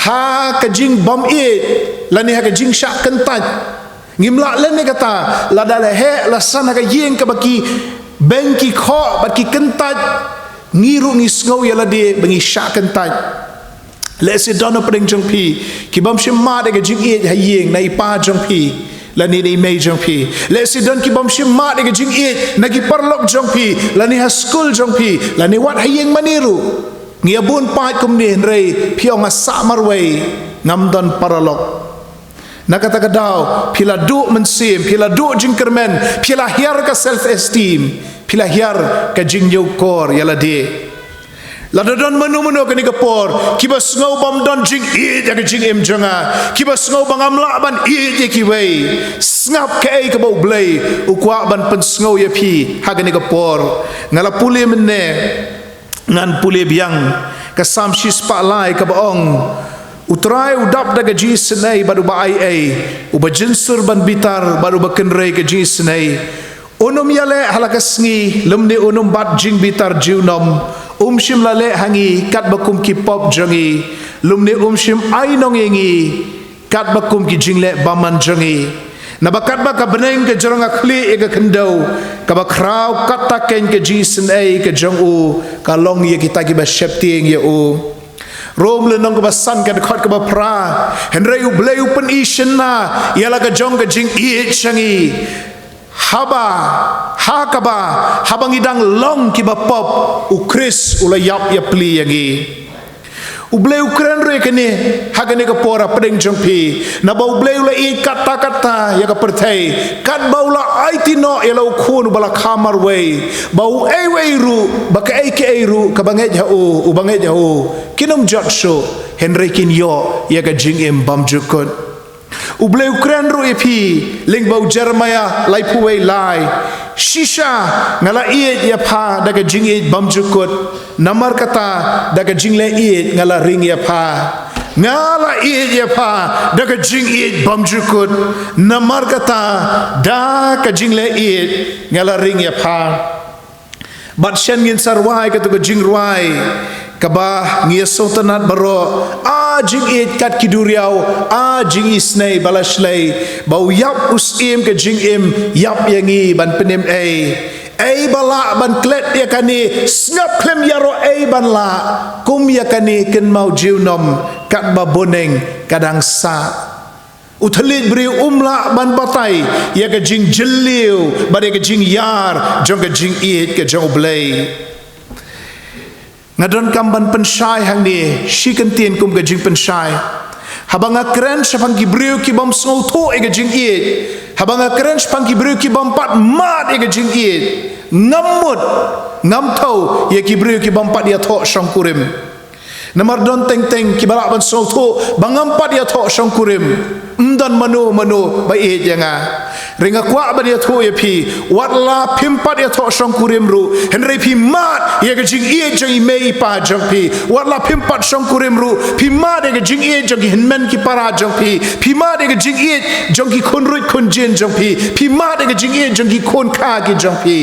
ha ka jingbym ïeit lane ha ka jingshah kyntait. Ngim lah lem ïa kata, lada la heh la san ha ka ïing kaba ki beiñ ki khoh bad ki kyntait, ngi ruh ngi sngew ïa lade ba ngi shah kyntait. Lehse don hapdeng jong phi ki bym shym mad ïa ka jingïeit ha ïing na i pa jong phi lane na i mei jong phi. Lehse don ki bym shym mad ïa ka jingïeit na ki paralok jong phi lane ha skul jong phi lane wat ha ïing mane ruh. Ngi ïa bun paid kumne hynrei phi ong nga sah marwei, ngam don paralok. Na kata ka daw phi la duh mynsiem, phi la duh jingkyrmen, phi la hiar ka self esteem, phi la hiar ka jingñiewkor ïa lade. Lada don mano mano kane ka por kiba sngew bym don jingïeit ïa ka jingim jong nga, kiba sngew ba ngam lah ban ïeit ïa kiwei, sngap kaei kaba U Blei u kwah ban pynsngew ïa phi ha kane ka por. Nga la pule mynne, ngan pule biang ka Salm shispah lai kaba ong, U Trai u dap da ka jingisynei bad uba aiei, uba jynsur ban bitar bad uba kynrei ka jingisynei. Un ym ïaleh ha la ka sngi, lymne un ym bat jingbitar junom. Um shym la leh ha ngi katba kum ki pop jong ngi, lymne um shym ainong ïa ngi katba kum ki jingleh bymman jong ngi. Naba katba ka bneng ka jrong ha khlieh ïa ka khyndew, kaba khraw katta keiñ ka jingisynei ka jong u ka long ïa kita kiba sheptieng ïa u. Rom lynnong kaba san ka dkhot kaba phra. Hynrei U Blei u pyni shynna ïa la ka jong ka jingïeit sha ngi, haba, ha kaba, haba ngi dang long kiba pop, U Khrist u la ïap ïapli ïa ngi. U Blei u kren ruh ïa kane ha kane ka por hapdeng jong phi, naba U Blei u la ïeit katta katta ïa ka pyrthei, katba u la aiti noh ïa la U Khun uba la kha marwei, ba uei uei ruh, ba kaei kaei ruh kaba ngeit ha u, uba ngeit ha u, kin ym jot shuh, hynrei kin ïoh ïa ka jingim bymjukut. U Blei u kren ruh ïa phi lyngba u Jeremaïah laiphew wei lai. Shisha nga la ïeit ïa pha da ka jingïeit bymjukut, namar kata da ka jingleh ïeit nga la ring ïa pha. Nga la ïeit ïa pha da ka jingïeit bymjukut, namar kata da ka jingleh ïeit nga la ring ïa pha. Bad shen ngin sa rwai katu ka jingrwai kaba ngi ïasngewtynnat baroh: A jingïeit kat ki duriaw, a jingisynei ba la shlei, ba u ïap u syiem ka jingim ïap ïa ngi ban pynim ei. Ei ba lah ban klet ïa kane, sngap khlem ïaroh ei ban lah, kum ïa kane kynmaw junom, katba bneng ka dang sah. U thylliej briew um lah ban batai ïa ka jingjylliew bad ïa ka jingïar jong ka jingïeit ka jong U Blei. Nga donkam ban pynshai hangne shi kyntien kum ka jingpynshai. Haba nga kren shaphang ki briew ki bym sngewthuh ïa ka jingïeit, haba nga kren shaphang ki briew ki bym pat mad ïa ka jingïeit, ngam mut, ngam thew ïa ki briew ki bym pat ïathoh shongkurim. Namar don teng teng kiba lah ban sngewthuh ba ngam pat ïathoh shongkurim, ym don mano mano ba ïeit ïa nga. Hynrei nga kwah ban ïathuh ïa phi, wat la phim pat ïathoh shongkurim ruh, hynrei phi mad ïa ka jingïeit jong i mei i pa jong phi. Wat la phim pat shongkurim ruh, phi mad ïa ka jingïeit jong ki hynmen ki para jong phi. Phi mad ïa ka jingïeit jong ki khun ruit khun jin jong phi. Phi mad ïa ka jingïeit jong ki khun kha ki jong phi.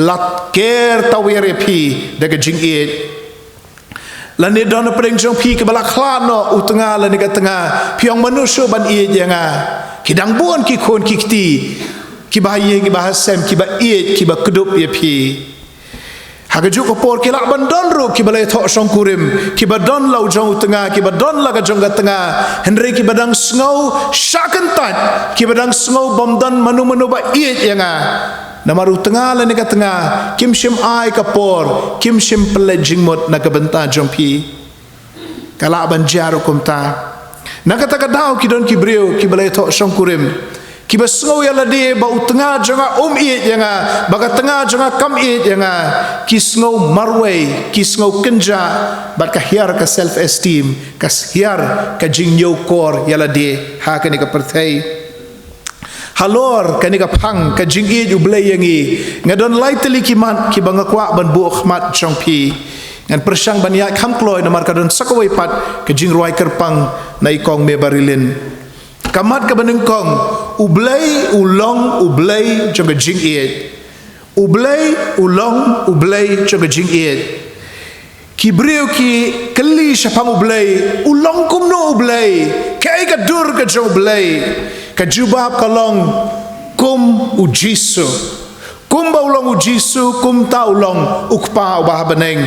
La ker tawiar ïa phi da ka jingïeit. Lane don hapdeng jong phi kaba la khlad noh u tnga lane ka tnga, phi ong mano shuh ban ïeit ïa nga. Ki dang bun ki khun ki kti kiba ha ïing kiba ha sem kiba ïeit kiba kdup ïa phi. Ha kajuh ka por ki lah ban don ruh kiba la ïathoh shongkurim, kiba don la u jong u tnga, kiba don la ka jong ka tnga, hynrei kiba dang sngew shah kyntait, kiba dang sngew bym don mano mano ba ïeit ïa nga. Namar u tnga lane ka tnga kim shym ai ka por, kim shym pynleit jingmut na ka bynta jong phi. Ka lah ban jia ruh kumta. Na kata ka daw ki don ki briew kiba la ïathoh shongkurim, kiba sngew ïa lade ba u tnga jong nga um ïeit ïa nga, ba ka tnga jong nga kam ïeit ïa nga. Ki sngew marwei, ki sngew kynjah, bad ka hiar ka self esteem, ka hiar ka jingñiewkor ïa lade ha kane ka pyrthei. Halor kane ka phang ka jingïeit U Blei ïa ngi, nga don lai tylli ki mat kiba nga kwah ban buh khmat jong phi. Ngan pyrshang ban ïaid kham kloi namar ka don sa kawei pat ka jingrwai kyrpang na i kong Mebarilin. Ka mat kaba nyngkong: U Blei u long U Blei jong ka jingïeit. U Blei u long U Blei jong ka jingïeit. Ki briew ki kylli shaphang U Blei, u long kumno U Blei? Kaei ka dur ka jong U Blei? Ka jubab ka long, kum U Jisu. Kumba u long U Jisu, kumta u long U Kpa uba ha bneng.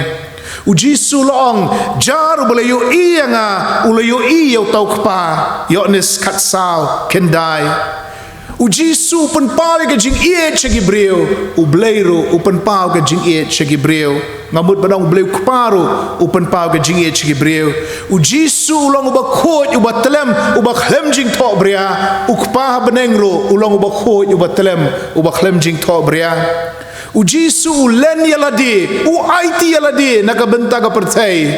U Jisu u la ong, jar uba la ïohi ïa nga, u la ïohi ïa uta U Kpa. Ïoannis khatsaw khyndai. U Jisu u pynpaw ïa ka jingïeit sha ki briew. U Blei ruh u pynpaw ka jingïeit sha ki briew. Nga mut ban ong U Blei U Kpa ruh u pynpaw ka jingïeit sha ki briew. U Jisu u long uba khuid, uba tlem, uba khlem jingthohbria. U Kpa ha bneng ruh u long uba khuid, uba tlem, uba khlem jingthohbria. U Jisu u len ïa lade, u aiti ïa lade na ka bynta ka pyrthei.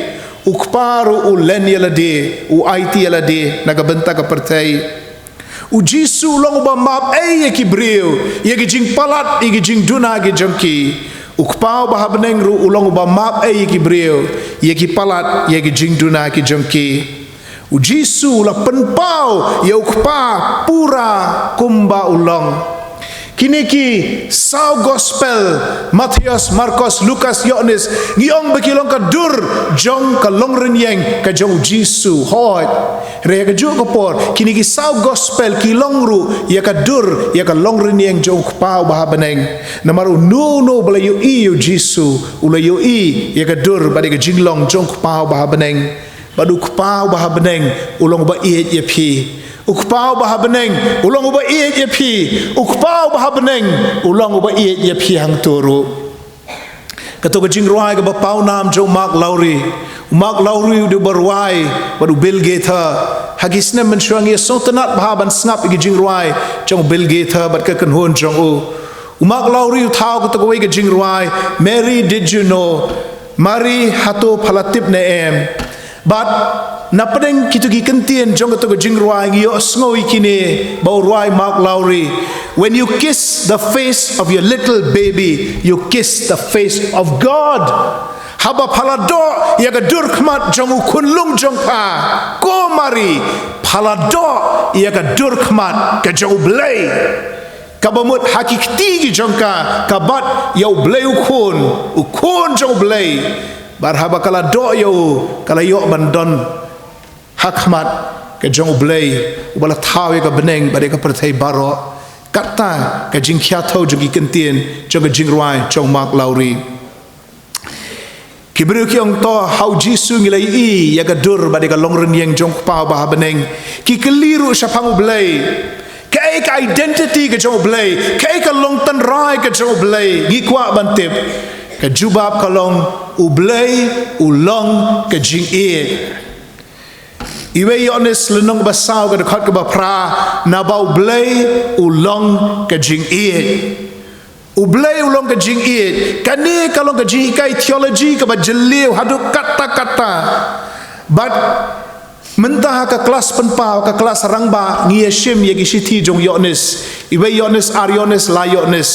U Kpa ruh u len ïa lade, u aiti ïa lade na ka bynta ka pyrthei. U Jisu u long uba map ei ïa ki briew ïa ki jingpalat, ïa ki jingduna ki jong ki. U Kpa uba ha bneng ruh u long uba map ei ïa ki briew ïa ki palat, ïa ki jingduna ki jong ki. U Jisu u la pynpaw ïa U Kpa pura kumba u long. Kine ki saw gospel, Mathaios, Markos, Lukas, Ïoannis, ngi ong ba ki long ka dur jong ka longrynïeng ka jong U Jisu. Hooid. Hynrei ha kajuh ka por kine ki saw gospel ki long ruh ïa ka dur, ïa ka longrynïeng jong U Kpa uba ha bneng. Namar uno uno uba la ïohi ïa U Jisu u la ïohi ïa ka dur bad ïa ka jinglong jong U Kpa uba ha bneng. Bad u Kpa uba ha bneng u long uba ïeit ïa phi. U Kpa uba ha bneng u long uba ïeit ïa phi. U Kpa uba ha bneng u long uba ïeit ïa phi hangto ruh. Kato ka jingrwai kaba pawnam jong u Mark Lowry. U Mark Lowry u dei uba rwai bad u Bill Gaither. Ha ki snem mynshuwa ngi ïa sngewtynnat bha ban sngap ïa ki jingrwai jong u Bill Gaither bad ka kynhun jong u. U Mark Lowry u thaw kato kawei ka jingrwai, Mary, did you know? Mari, hato pha la tip ne em? Bad na pdeng kito ki kyntien jong kato ka jingrwai ngi ïohsngew ïa kine ba u rwai Mark Lowry. When you kiss the face of your little baby, you kiss the face of God. Haba pha la doh ïa ka dur khmat jong u khunlung jong pha, ko Mari, pha la doh ïa ka dur khmat ka jong u Blei. Kaba mut ha ki kti ki jong ka, ka bat ïa u Blei u Khun, u Khun jong u Blei. Bad haba ka la doh ïa u, ka la ïoh ban don ha khmat ka jong u Blei, uba la thaw ïa ka bneng bad ïa ka pyrthei baroh. Kata ka jingkhia thew jong ki kyntien jong ka jingrwai jong u Mark Lowry. Ki briew ki ong to, ha u Jisu ngi la ïohi ïa ka dur bad ïa ka longrynïeng jong u Kpa uba ha bneng. Ki kylli ruh shaphang u Blei. Kaei ka identity ka jong u Blei? Kaei ka long tynrai ka jong u Blei? Ngi kwah ban tip. Ka jubab ka long, u Blei u long ka jingïeit. Iwei Ïoannis lynnong ba saw ka dkhot kaba phra, naba u Blei u long ka jingïeit. U Blei u long ka jingïeit. Kane ka long ka jinghikai theology kaba jylliew haduh katta katta. Bad mynta ha ka klas pynpaw, ka klas rangbah, ngi ïa shim ïa ki shithi jong Ïoannis. Iwei Ïoannis, ar Ïoannis, lai Ïoannis.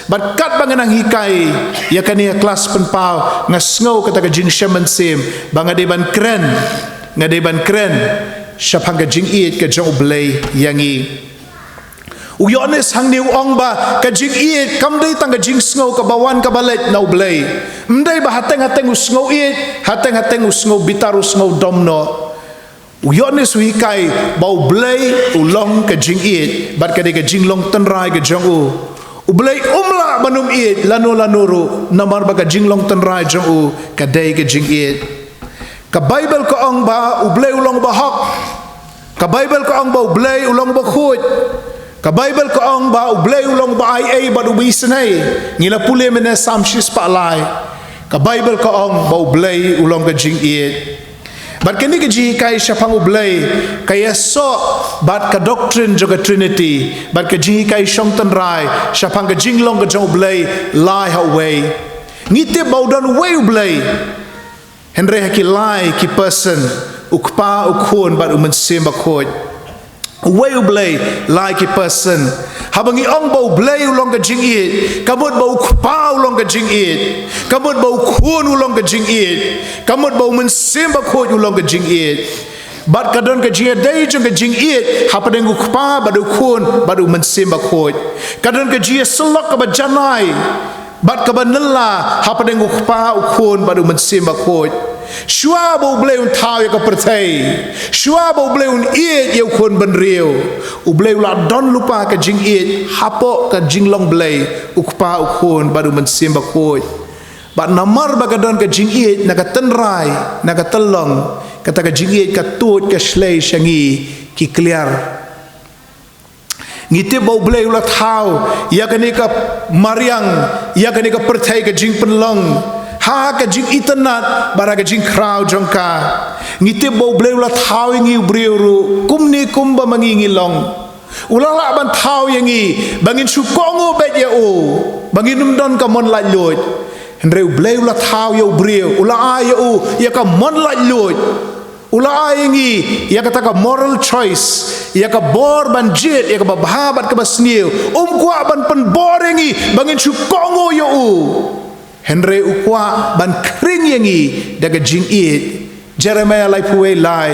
Bad katba nga nang hikai ïa kane ha klas pynpaw, nga sngew kata ka jingshem mynsiem ba nga dei ban kren, nga dei ban kren shaphang ka jingïeit ka jong u Blei ïa ngi. U Ïoannis hangne u ong ba ka jingïeit kam dei tang ka jingsngew kaba wan kaba leit na u Blei. Ym dei ba hateng hateng u sngew ïeit, hateng hateng u sngew bitar, u sngew dom noh. U Ïoannis u hikai ba u Blei u long ka jingïeit bad ka dei ka jinglong tynrai ka jong u. U Blei um lah ban ym ïeit lano lano ruh, namar ba ka jinglong tynrai jong u ka dei ka jingïeit. Ka Baibl ka ong ba u Blei u long uba hok. Ka Baibl ka ong ba u Blei u long uba khuid. Ka Baibl ka ong ba u Blei u long uba ai ei bad uba isynei. Ngi la pule mynne Salm shispah lai. Ka Baibl ka ong ba u Blei u long ka jingïeit. Bad kane ka jinghikai shaphang u Blei ka ïasoh bad ka doctrine jong ka Trinity, bad ka jinghikai shong tynrai shaphang ka jinglong ka jong u Blei lai ha uwei. Ngi tip ba u don uwei u Blei. Hynrei ha ki lai ki person, u Kpa, u Khun bad u Mynsiem Bakhuid. Uwei u Blei, lai ki person. Haba ngi ong ba u Blei u long ka jingïeit, ka mut ba u Kpa u long ka jingïeit, ka mut ba u Khun u long ka jingïeit, ka mut ba u Mynsiem Bakhuid u long ka jingïeit. Bad ka don ka jingïadei jong ka jingïeit hapdeng u Kpa bad u Khun bad u Mynsiem Bakhuid. Ka don ka jingïasyllok kaba janai bad kaba nylla hapdeng u Kpa, u Khun bad u Mynsiem Bakhuid. Shuwa ba u Blei un thaw ïa ka pyrthei, shuwa ba u Blei un ïeit ïa u khun bynriew, u Blei u la don lypa ka jingïeit hapoh ka jinglong Blei, u Kpa, u Khun bad u Mynsiem Bakhuid. Bad namar ba ka don ka jingïeit na ka tynrai, na ka tyllong, kata ka jingïeit ka tuid ka shlei sha ngi ki kliar. Ngi tip ba u Blei u la thaw ïa kane ka mariang, ïa kane ka pyrthei ka jingpynlong ha ka jingitynnad bad ha ka jingkhraw jong ka. Ngi tip ba u Blei u la thaw ïa ngi u briew ruh kumne kumba ma ngi ngi long. U la lah ban thaw ïa ngi ba ngin shu kohnguh beit ïa u, ba ngin ym don ka mon laitluid. Hynrei u Blei u la thaw ïa u briew, u la ai ïa u ïa ka mon laitluid. U la ai ïa ngi ïa kata ka moral choice, ïa ka bor ban jied ïa kaba bha bad kaba sniew. Um kwah ban pynbor ïa ngi ba ngin shu kohnguh ïa u. Hynrei u kwah ban khring ïa ngi da ka jingïeit. Jeremiah laiphew wei lai.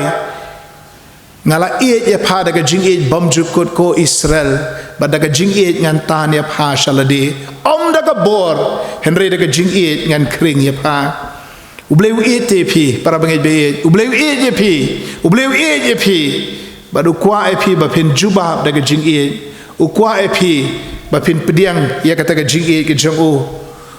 Nga la ïeit ïa pha da ka jingïeit bymjukut, ko Israel, bad da ka jingïeit ngan tan ïa pha sha lade. Ym da ka bor, hynrei da ka jingïeit ngan khring ïa pha. U Blei u ïeit ïa phi, para bangeit ba ïeit. U Blei u ïeit ïa phi. U Blei u ïeit ïa phi. Bad u kwah ïa phi ba phin jubab da ka jingïeit. U kwah ïa phi ba phin pdiang ïa kata ka jingïeit ka jong u.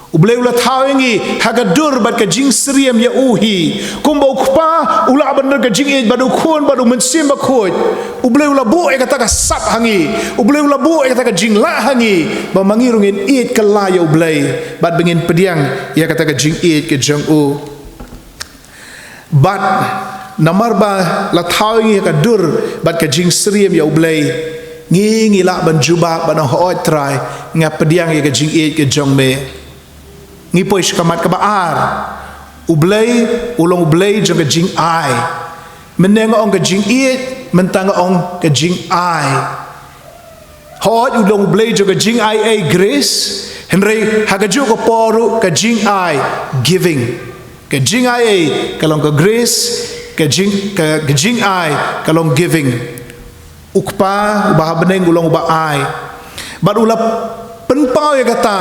U Blei u la thaw ïa ngi ha ka dur bad ka jingsyriem ïa u hi. Kumba u Kpa u la ban don ka jingïeit bad u Khun bad u Mynsiem Bakhuid, u Blei u la buh ïa kata ka sap ha ngi. U Blei u la buh ïa kata ka jinglah ha ngi, ba ma ngi ruh ngin ïeit kylla ïa u Blei, bad ba ngin pdiang ïa kata ka jingïeit ka jong u. Bad namar ba la thaw ïa ngi ha ka dur bad ka jingsyriem ïa u Blei, ngi ngi lah ban jubab ban ong, "Hooid Trai, nga pdiang ïa ka jingïeit ka jong me." Ngi poi sha ka mat kaba ar. U Blei u long u Blei jong ka jingai. Mynne nga ong ka jingïeit, mynta nga ong ka jingai. Hooid u long u Blei jong ka jingai, grace. Hynrei ha kajuh ka por ruh ka jingai, giving. Ka jingai ka long ka grace, ka jing ka, ka jingai ka long giving. U Kpa uba ha bneng u long uba ai. Bad u la pynpaw ïa kata,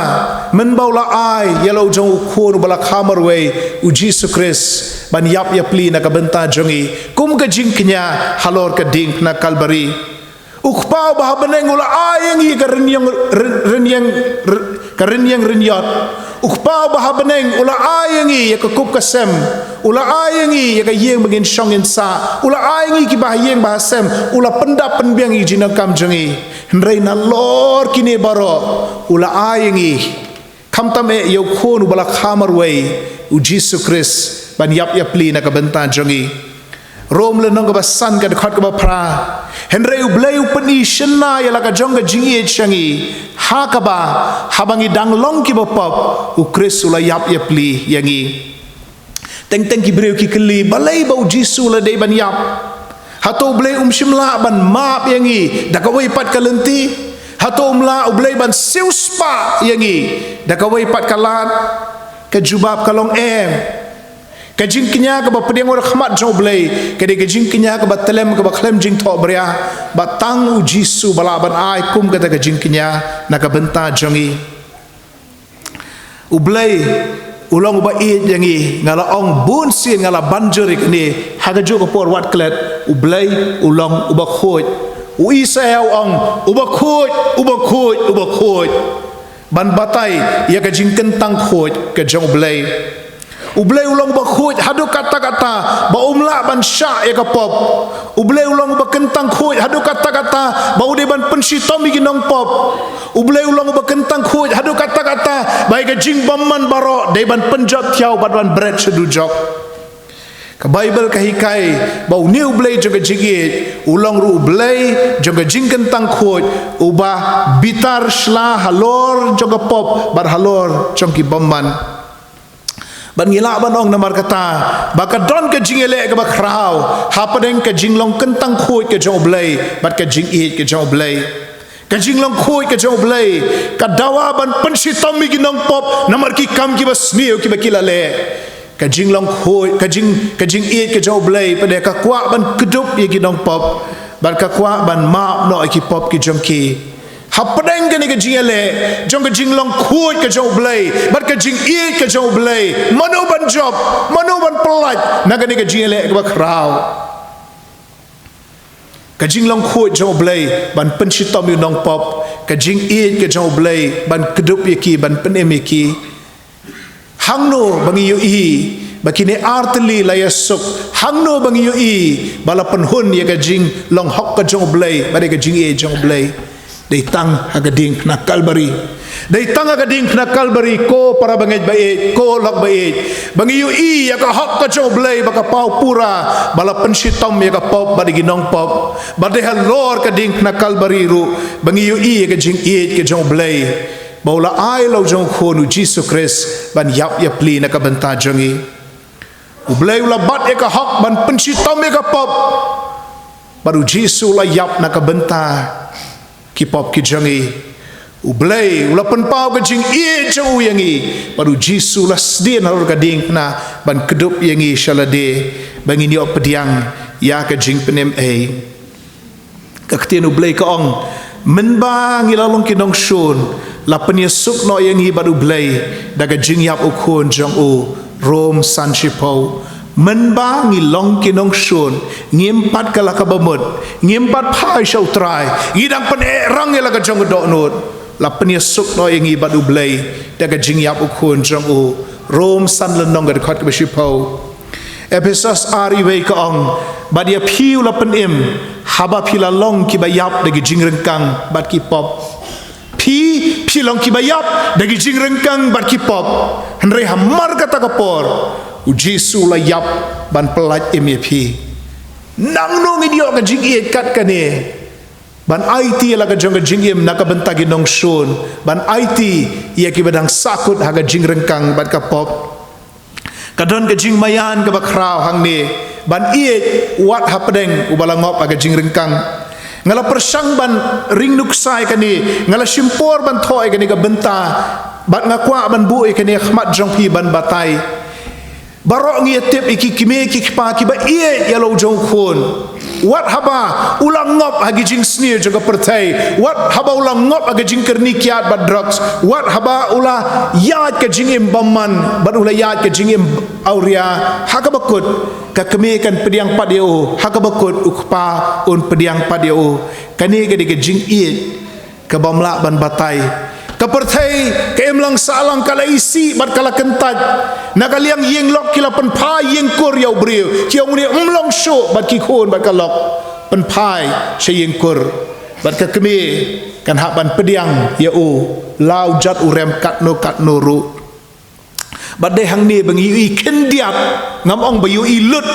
mynba u la ai ïa la u jong u Khun uba la kha marwei, u Jisu Khrist, ban ïap ïapli na ka bynta jong ngi kum ka jingkñia halor ka diengphna Kalbari. U Kpa uba ha bneng u la ai ïa ngi ka rynïeng, ryn-, rynïeng, ry-, ka rynïeng rynïot. U Kpa uba ha bneng u la ai ïa ngi ïa ka kup ka sem. U la ai ïa ngi ïa ka ïing ba ngin shong ngin sah. U la ai ïa ngi ki bahaïing bahasem. U la pyndap pynbiang ïa ki jingdonkam jong ngi. Hynrei nalor kine baroh u la ai ïa ngi, khamtam eh ïa u Khun uba la kha marwei, u Jisu Khrist, ban ïap ïapli na ka bynta jong ngi. Rom lynnong kaba san ka dkhot kaba phra. Hynrei u Blei u pyni shynna ïa la ka jong ka jingïeit sha ngi, ha kaba, haba ngi dang long kiba pop, u Khrist u la ïap ïapli ïa ngi. Teng teng ki briew ki kylli, balei ba u Jisu u la dei ban ïap? Hato u Blei um shym lah ban map ïa ngi da kawei pat ka lynti? Hato um lah u Blei ban siewspah ïa ngi da kawei pat ka lad? Ka jubab ka long em. Ka jingkñia kaba pdiang ha khmat jong u Blei ka dei ka jingkñia kaba tlem, kaba khlem jingthohbria, ba tang u Jisu ba lah ban ai kum kata ka jingkñia na ka bynta jong ngi. U Blei u long uba ïeit ïa ngi. Nga la ong bun sien, nga la ban jur ïa kane ha kajuh ka por wat klet, u Blei u long uba khuid. U Isaïah u ong, uba khuid, uba khuid, uba khuid. Ban batai ïa ka jingkyntang khuid ka jong u Blei. U Blei u long uba khuid haduh katta katta ba um lah ban shah ïa ka pop. U Blei u long uba kyntang khuid haduh katta katta ba u dei ban pynshitom ïa ki nongpop. U Blei u long uba kyntang khuid haduh katta katta ba ïa ka jingbymman baroh dei ban pynjot thiaw bad ban bret sha dujok. Ka Baibl ka hikai ba une u Blei jong ka jingïeit u long ruh u Blei jong ka jingkyntang khuid, uba bitar shla halor jong ka pop bad halor jong ki bymman. Bad ngi lah ban ong namar kata ba ka don ka jingïaleh kaba khraw hapdeng ka jinglong kyntang khuid ka jong u Blei bad ka jingïeit ka jong u Blei. Ka jinglong khuid ka jong u Blei ka dawa ban pynshitom ïa ki nongpop namar ki kam kiba sniew kiba ki la leh. Ka jinglong khuid, ka jing, ka jingïeit ka jong u Blei pat ka kwah ban kdup ïa ki nongpop bad ka kwah ban map noh ïa ki pop ki jong ki. Hapdeng kane ka jingïaleh jong ka jinglong khuid ka jong u Blei bad ka jingïeit ka jong u Blei, mano ban jop, mano ban pyllait na kane ka jingïaleh kaba khraw? Ka jinglong khuid jong u Blei ban pynshitom ïa u nongpop, ka jingïeit ka jong u Blei ban kdup ïa ki, ban pynim ïa ki. Hangno ba ngi ïohi ba kine artylli la ïasuk? Hangno ba ngi ïohi ba la pynhun ïa ka jinglong hok ka jong u Blei bad ïa ka jingïeit jong u Blei? Dei tang ha ka diengphna Kalbari. Dei tang ha ka diengphna Kalbari, ko para bangeit ba ïeit, ko lok ba ïeit, ba ngi ïohi ïa ka hok ka jong u Blei ba ka paw pura, ba la pynshitom ïa ka pop bad ïa ki nongpop. Bad dei halor ka diengphna Kalbari ruh ba ngi ïohi ïa ka jingïeit ka jong u Blei, ba u la ai la u jong u Khun u Jisu Khrist ban ïap ïapli na ka bynta jong ngi. U Blei u la bat ïa ka hok ban pynshitom ïa ka pop, bad u Jisu u la ïap na ka bynta ki pop ki jong ngi. U Blei u la pynpaw ka jingïeit jong u ïa ngi, bad u Jisu u la sdien halor ka diengphna ban kdup ïa ngi sha lade, ba ngin ïoh pdiang ïa ka jingpynim ei. Ka ktien u Blei ka ong, mynba ngi la long ki nongshun, la pynïasuk noh ïa ngi bad u Blei da ka jingïap u Khun jong u. Rom san shiphew. Mynba ngi long ki nongshun, ngim pat kylla kaba mut, ngim pat phai sha u Trai, ngi dang pynehrang ïa la ka jong ka dohnud. La pynïasuk noh ïa ngi bad U Blei da ka jingïap u Khun jong u. Rom san lynnong ka dkhot kaba shiphew. Ephesos ar, iwei ka ong, bad ïa phi u la pynim haba phi la long kiba ïap da ki jingryngkang bad ki pop. Phi, phi long kiba ïap da ki jingryngkang bad ki pop. Hynrei hamar kata ka por U Jisu u la ïap ban pyllait im ïa phi. Nangno ngin ïoh ka jingïeit kat kane? Ban aiti ïa la ka jong ka jingim na ka bynta ki nongshun, ban aiti ïa kiba dang sahkut ha ka jingryngkang bad ka pop. Ka don ka jingmaïan kaba khraw hangne, ban ïeit wat hapdeng uba la ngop ha ka jingryngkang. Nga la pyrshang ban ring nuksa ïa kane, nga la shim por ban thoh ïa kane ka bynta, bad nga kwah ban buh ïa kane ha khmat jong phi ban batai. Baroh ngi ïa tip ïa ki kmie ki kpa kiba ïeit ïa la u jong u khun. Wat haba u la ngop ha ki jingsniew jong ka pyrthei, wat haba u la ngop ha ka jingkyrni kiad bad drugs, wat haba u la ïaid ka jingim bymman bad u la ïaid ka jingim awria, ha kaba kut ka kmie kan pdiang pat ïa u, ha kaba kut u kpa un pdiang pat ïa u. Kane ka dei ka jingïeit kaba ym lah ban batai. Ka pyrthei, ka imlang sahlang ka la isih bad ka la kyntait. Na ka liang ïing lok ki la pynphai ïing kur ïa u briew, ki ong une um long shuh bad ki khun bad ka lok. Pynphai sha ïing kur. Bad ka kmie kan hap ban pdiang ïa u, la u jot u rem katno katno ruh. Bad dei hangne ba ngi ïohi khyndiat, ngam ong ba ïohi lut,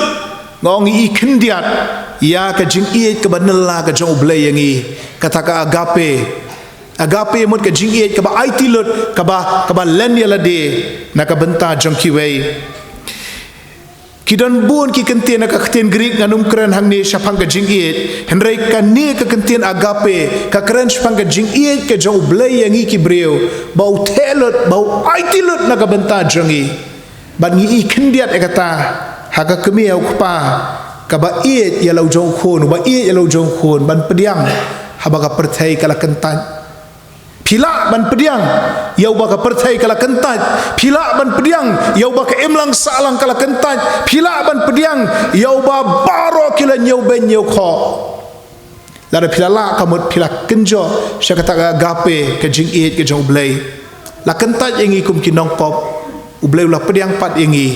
nga ong ïohi khyndiat ïa ka jingïeit kaba nylla ka jong U Blei ïa ngi, kata ka agape. Agape mut ka jingïeit kaba aiti lut, kaba, kaba len ïa lade na ka bynta jong kiwei. Ki don bun ki kyntien na ka ktien Greek, ngan ym kren hangne shaphang ka jingïeit. Hynrei kane ka kyntien agape ka kren shaphang ka jingïeit ka jong U Blei ïa ngi ki briew, ba u theh lut, ba u aiti lut na ka bynta jong ngi. Bad ngi ïohi khyndiat ïa kata ha ka kmie, ha u kpa kaba ïeit ïa la u jong u khun, uba ïeit ïa la u jong u khun, ban pdiang haba ka pyrthei ka la kyntait. Phi lah ban pdiang ïa uba ka pyrthei ka la kyntait. Phi lah ban pdiang ïa uba ka imlang sahlang ka la kyntait. Phi lah ban pdiang ïa uba baroh ki la ñiewbeiñ ñiewkhoh. Lada phi la lah, ka mut phi la kynjoh sha kata ka agape, ka jingïeit ka jong U Blei. La kyntait ïa ngi kum ki nongpop, U Blei u la pdiang pat ïa ngi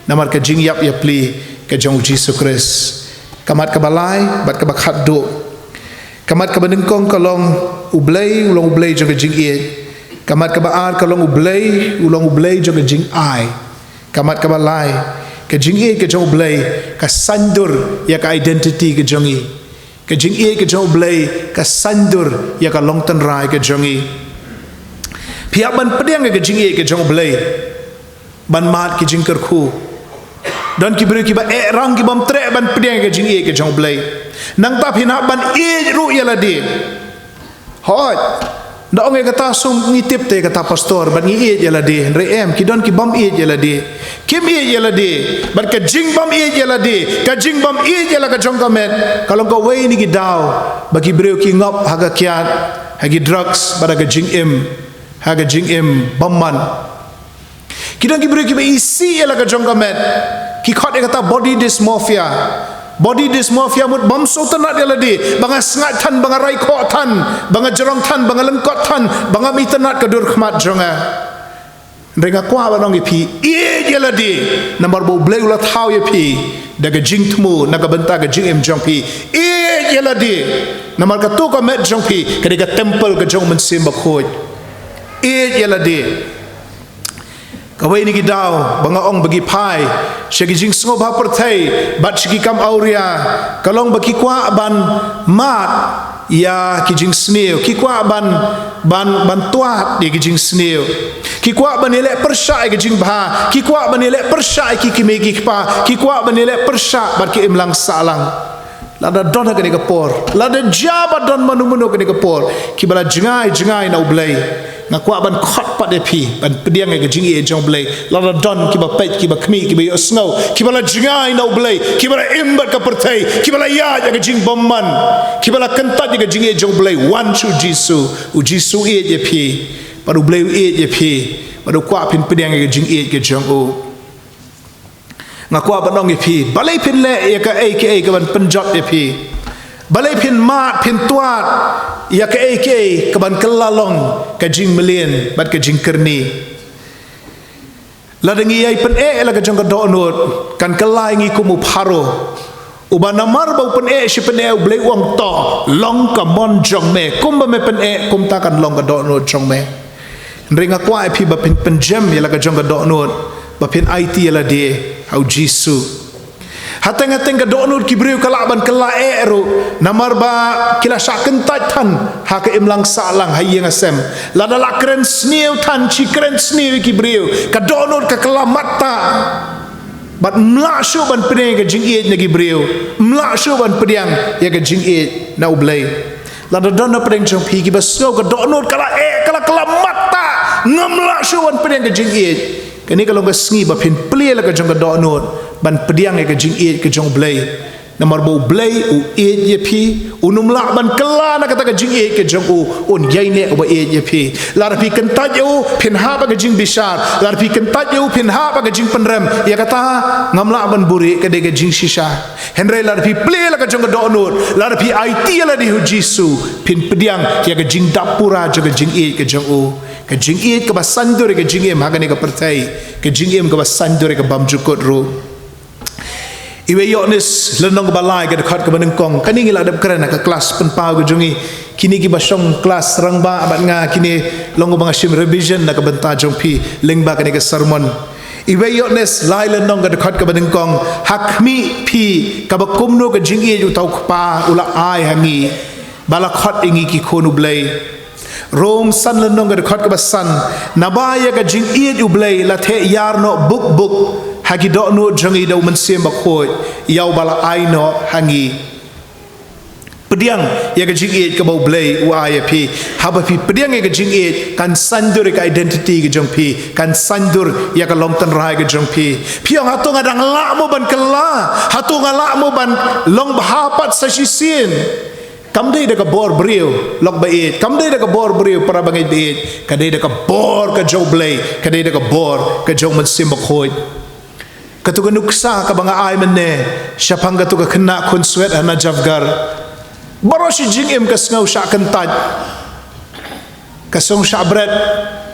namar ka jingïap ïapli ka jong U Jisu Khrist. Ka mat kaba lai bad kaba khatduh. Ka mat kaba nyngkong ka long U Blei u long U Blei jong ka jingïeit. Ka mat kaba ar ka long U Blei u long U Blei jong ka jingai. Ka mat kaba lai, ka jingïeit ka jong U Blei ka saindur ïa ka identity ka jong ngi. Ka jingïeit ka jong U Blei ka saindur ïa ka long tynrai ka jong ngi. Phi hap ban pdiang ïa ka jingïeit ka jong U Blei ban mad ki jingkyrkhu. Don ki briew kiba eh rang, ki bym treh ban pdiang ïa ka jingïeit ka jong U Blei. Nangta phin hap ban ïeit ruh ïa lade. Hooid, da ong ïa kata sum ngi tip te kata pastor, bad ngi ïeit ïa lade. Hynrei em, ki don ki bym ïeit ïa lade. Kim ïeit ïa lade. Bad ka jingbym ïeit ïa lade, ka jingbym ïeit ïa la ka jong ka met, ka long kawei na ki daw ba ki briew ki ngop ha ka kiad, ha ki drugs, bad ha ka jingim, ha ka jingim bymman. Ki don ki briew kiba isih ïa la ka jong ka met. Ki khot ïa kata body dysmorphia. Body dysmorphia mut bym sngewtynnat ïa lade, ba nga sngaid than, ba nga raikhoh than, ba nga jrong than, ba nga lyngkot than, ba ngam itynnat ka dur khmat jong nga. Hynrei nga kwah ban ong ïa phi, ïeit ïa lade, namar ba U Blei u la thaw ïa phi da ka jingthmu na ka bynta ka jingim jong phi. Ïeit ïa lade, namar kato ka met jong phi ka dei ka temple ka jong U Mynsiem Bakhuid. Ïeit ïa lade. Kawei na ki daw ba nga ong ba ki phai sha ki jingsngewbha pyrthei bad sha ki kam awria, ka long ba ki kwah ban mad ïa ki jingsniew, ki kwah ban, ban, ban twad ïa ki jingsniew, ki kwah ban ïaleh pyrshah ïa ki jingbha, ki kwah ban ïaleh pyrshah ïa ki kmie ki kpa, ki kwah ban ïaleh pyrshah bad ki imlang sahlang. Lada don ha kane ka por, lada jia ba don mano mano ha kane ka por, kiba la jngai jngai na U Blei, nga kwah ban khot pat ïa phi ban pdiang ïa ka jingïeit jong U Blei. Lada don kiba peit, kiba khmih, kiba ïohsngew, kiba la jngai na U Blei, kiba la im bad ka pyrthei, kiba la ïaid ïa ka jingbymman, kiba la kyntait ïa ka jingïeit jong U Blei, wan sha U Jisu. U Jisu u ïeit ïa phi, bad U Blei u ïeit ïa phi, bad u kwah phin pdiang ïa ka jingïeit ka jong u. Nga kwah ban ong ïa phi, balei phin leh ïa kaei kaei kaban pynjot ïa phi. Balei phin mad, phin twad ïa kaei kaei kaban kylla long ka jingmlien bad ka jingkyrni? Lada ngi ïai pyneh la ka jong ka dohnud, kan kylla ïa ngi kum u Pharaoh, uba namar ba u pyneh shi pyneh, U Blei u ong, to long ka mon jong me, kumba me pyneh kumta kan long ka dohnud jong me. Hynrei nga kwah ïa phi ba phin pynjem ïa la ka jong ka dohnud, ba phin aiti ïa lade ha U Jisu. Hateng hateng ka dohnud ki briew ka lah ban kylla eh ruh, namar ba ki la shah kyntait than ha ka imlang sahlang, ha ïing ha sem. Lada la kren sniew than, shi kren sniew ïa ki briew, ka dohnud ka kylla matta. Bad ym lah shuh ban pdiang ïa ka jingïeit na ki briew, ym lah shuh ban pdiang ïa ka jingïeit na U Blei. Lada don na pdeng jong phi kiba sngew ka dohnud ka la eh, ka la, ka la matta, ngam lah shuh ban pdiang ka jingïeit, kane ka long ka sngi ba phin plie la ka jong ka dohnud ban pdiang ïa ka jingïeit ka jong U Blei. Namar ba U Blei u ïeit ïa phi, un ym lah ban kylla na kata ka jingïeit ka jong u, un ïaineh uba ïeit ïa phi. Lada phi kyntait ïa u, phin hap ha ka jingbishar. Lada phi kyntait ïa u, phin hap ha ka jingpynrem. Ïa kata ngam lah ban buhrieh, ka dei ka jingshisha. Hynrei lada phi plie la ka jong ka dohnud, lada phi aiti ïa lade ha U Jisu, phin pdiang ïa ka jingdap pura jong ka jingïeit ka jong u. Ka jingïeit kaba saiñdur ïa ka jingim ha kane ka pyrthei, ka jingim kaba saiñdur ïa ka bymjukut ruh. Iwei Ïoannis lynnong kaba lai, ka dkhot kaba nyngkong. Kane ngi la dep kren ha ka klas pynpaw ka jong ngi. Kine kiba shong klas rangbah bad nga, kine long ba nga shim revision na ka bynta jong phi lyngba kane ka sermon. Iwei Ïoannis lai lynnong, ka dkhot kaba nyngkong. Ha khmih phi kaba kumno ka jingïeit uta u Kpa u la ai ha ngi, ba la khot ïa ngi ki khun U Blei. Rom san lynnong, ka dkhot kaba san. Naba ïa ka jingïeit U Blei la theh ïar noh buk buk ha ki dohnud jong ngi da U Mynsiem Bakhuid, ïa uba la ai noh ha ngi. Pdiang ïa ka jingïeit kaba U Blei u ai ïa phi. Haba phi pdiang ïa ka jingïeit, kan saiñdur ïa ka identity ka jong phi, kan saiñdur ïa ka long tynrai ka jong phi. Phi ong, hato nga dang lah mo ban kylla? Hato nga lah mo ban long bha pat sa shisien? Kam dei da ka bor briew, lok ba ïeit. Kam dei da ka bor briew, para bangeit ba ïeit. Ka dei da ka bor ka jong U Blei, ka dei da ka bor ka jong U Mynsiem Bakhuid. Kato ka nuksa kaba nga ai mynne shaphang kato ka khynnah khunswet ha Najafgarh. Baroh shi jingim ka sngew shah kyntait, ka sngew shah bret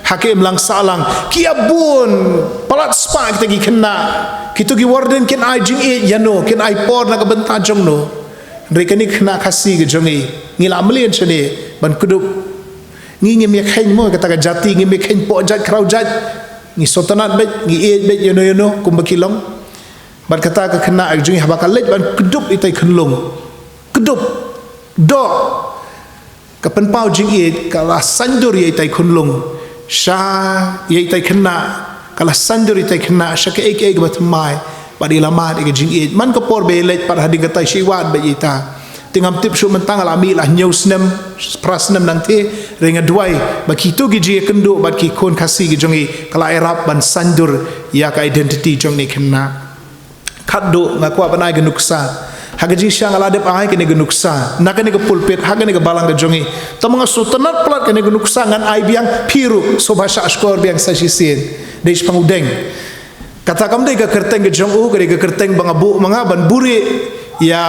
ha ka imlang sahlang. Ki ïa bun palat spah kita ki khynnah. Kito ki warden kin ai jingïeit ïano, kin ai por na ka bynta jongno? Hynrei kane ka khynnah Khasi ka jong ngi, ngi la mlien shane ban kdup. Ngi ngim ïakheiñ mo kata ka jati, ngim ïakheiñ poh jait khraw jait. Ngi sngewtynnat beit, ngi ïeit beit ïano ïano kumba ki long. Bad kata ka khynnah ka jong ngi, haba ka leit ban kdup itai khunlung, kdup, doh, ka pynpaw jingïeit, ka la saiñdur ïa itai khunlung sha ïa itai khynnah, ka la saiñdur ïa itai khynnah sha kaei kaei kaba thymmai. Bad i la mad ïa ka jingïeit. Man ka por ba i leit pat, hadien kata i shah wad beit ïa ita. Te ngam tip shuh mynta, nga la mih la hynñiew snem, phra snem nangta. Hynrei nga duwai ba kito ki jingïakynduh bad ki khun Khasi ki jong ngi, ka la ïarap ban saiñdur ïa ka identity jong kane ka khynnah. Khatduh nga kwah ban ai ka nuksa. Ha ka jingshisha nga la dep ai kane ka nuksa na kane ka pulpit, ha kane ka balang ka jong ngi. Tangba nga sngewtynnat palat, kane ka nuksa ngan ai biang, phi ruh sngewbha shah shkor biang sa shisien. Dei shaphang u Deng. Kata kam dei ka kyrteng ka jong u, ka dei ka kyrteng ba nga buh ma nga ban buhrieh ïa,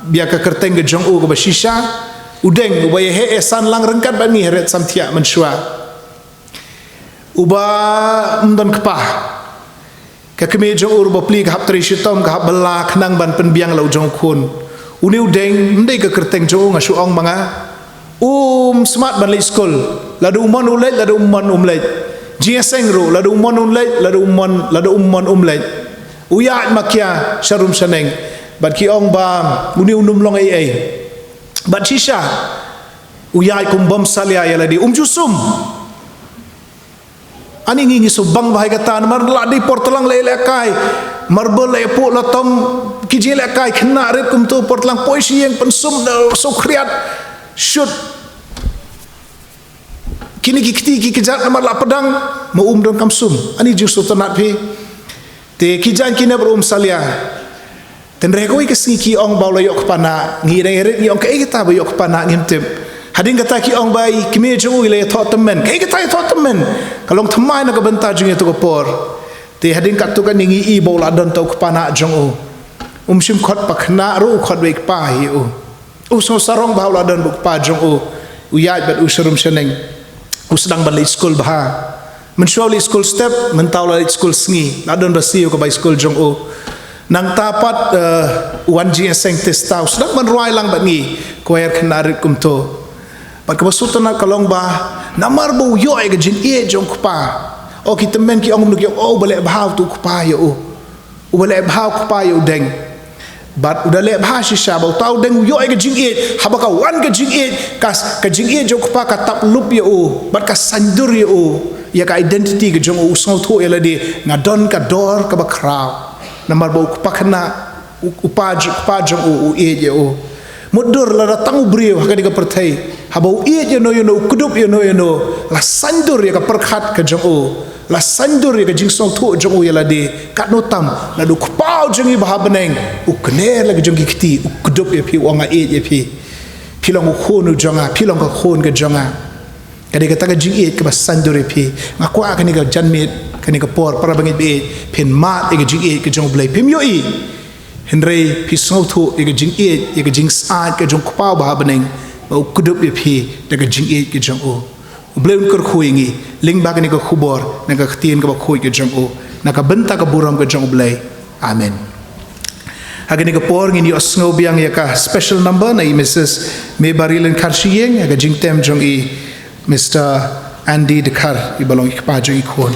ïa ka kyrteng ka jong u kaba shisha. U Deng, uba ïa heh ïa san lang ryngkat bad ngi ha Riat Samthiah mynshuwa. Uba ym don kpa. Ka kmie jong u ruh ba plie ka hap trei shitom, ka hap bylla khnang ban pynbiang la u jong u khun. Une u Deng, ym dei ka kyrteng jong u, nga shu ong ma nga. Um smat ban leit skul. Lada u mon u leit, lada um mon um leit. Jingïaseng ruh, lada u mon u leit, lada um mon, lada um mon um leit. U ïaid makia sha rum sha neng. Bad ki ong ba une um long ei ei. Bad shisha u ïaid kum bym salia ïa lade, um ju sum. Ani ngi ngi sngewbang bha ïa kata, namar la dei por tlang la ïalehkai. Marbel la ïapoh la tom, ki jingïalehkai khynnah rit kumto, por tlang poi sha ïing pynsum da sngewkhriat. Shut. Kine ki kti ki kjat namar la pdeng, ma um don kam sum. Ani jingsngewtynnat phi. Te ki jaiñ ki nep ruh um salia. Hynrei kawei ka sngi ki ong ba u la ïoh kpa nah, ngi dang ïarit ngi ong kaei kata ba ïoh kpa nah, ngim tip. Hadien kata ki ong ba i kmie jong u i la ïathoh tymmen. Kaei kata ïathoh tymmen? Ka long thymmai na ka bynta jong ngi ha kato ka por. Te hadien katto katne ngi i ba u la don uta u kpa nah jong u. Um shym khot pakhynnah ruh, u khot wei kpa hi u. U sngewsarong bha u la don bad u kpa jong u, u ïaid bad u sharum shaneng. U sdang ban leit skul bha. Mynshuwa u leit skul step, mynta u la leit skul sngi. La don ba siew ka bai skul jong u. Nangta pat, eh, u wan jingïaseng tista, u sdang ban rwai lang bad ngi. Choir khynnah rit kumto. Bad kaba sngewtynnat ka long ba, namar ba u ïoh ïa ka jingïeit jong u kpa. O ki tymmen ki ong kumno ki ong, o, u ba leh bha uto u kpa ïa u. U ba leh bha u kpa ïa u Deng. Bad u da leh bha shisha ba uta u Deng u ïoh ïa ka jingïeit, haba ka wan ka jingïeit, ka, ka jingïeit jong u kpa ka tap lup ïa u, bad ka saiñdur ïa u, ïa ka identity ka jong u, u sngewthuh ïa lade, nga don ka dor kaba khraw. Namar ba u kpa khynnah, u, u pa j-, u kpa jong u, u ïeit ïa u. Mutdur lada tang u briew ha kane ka pyrthei, haba u ïeit ïano ïano, u kdup ïano ïano, la saiñdur ïa ka pyrkhat ka jong u. La saiñdur ïa ka jingsngewthuh jong u ïa lade, katno tam, lada u Kpa u jong ngi ba ha bneng, u kner la ka jong ki kti, u kdup ïa phi, u ong nga ïeit ïa phi. Phi long u khun u jong nga, phi long ka khun ka jong nga. Ka dei kata ka jingïeit kaba saiñdur ïa phi. Nga kwah kane ka janmiet, kane ka por, para bangeit baieit, phin mad ïa ka jingïeit ka jong U Blei. Phim ïohi. Hynrei phi sngewthuh ïa ka jingïeit, ïa ka jingsngewsih ka jong u Kpa ba ha bneng, ba u kdup ïa phi, da ka jingïeit ka jong u. U Blei un kyrkhu ïa ngi, lyngba kane ka khubor, na ka ktien kaba khuid ka jong u, na ka bynta ka burom ka jong U Blei. Amen. Ha kane ka por ngin ïohsngew biang ïa ka special number na i Missus Mebaril Kharshiing, ha ka jingtem jong i Mister Andy Dkhar, i ba long i kpa jong i khun.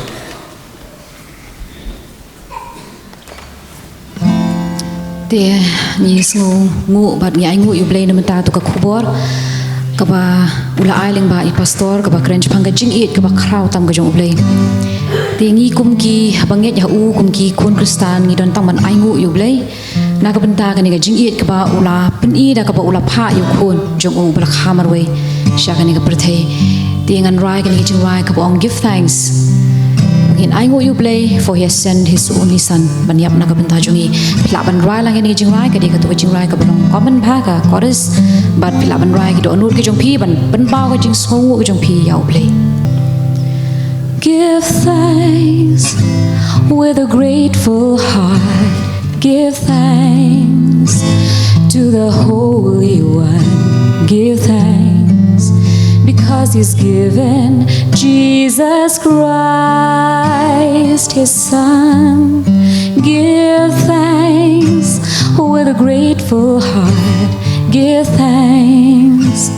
Te ngi sngewnguh bad ngi ainguh ïa U Blei na ka bynta katu ka khubor kaba u la ai lyngba i pastor kaba kren shaphang ka jingïeit kaba khraw tam ka jong U Blei. Te ngi kum ki bangeit ha u, kum ki khun Khristan, ngi don tang ban ainguh ïa U Blei na ka bynta kane ka jingïeit kaba u la pyni da kaba u la phah ïa u khun jong u ba la kha marwei sha kane ka pyrthei. Te ngan rwai kane ka jingrwai kaba ong Give Thanks. Ngin ainguh ïa U Blei, for He has sent His only Son. Ban ïap na ka bynta jong ngi. Phi lah ban rwai lang kane ka jingrwai, ka dei katu ka jingrwai kaba long common bha, ka chorus. Bad phi lah ban rwai ki dohnud ki jong phi, ban pynpaw ka jingsngewnguh ki jong phi ïa U Blei. Give thanks with a grateful heart. Give thanks to the Holy One. Give thanks because He's given Jesus Christ, His Son. Give thanks with a grateful heart. Give thanks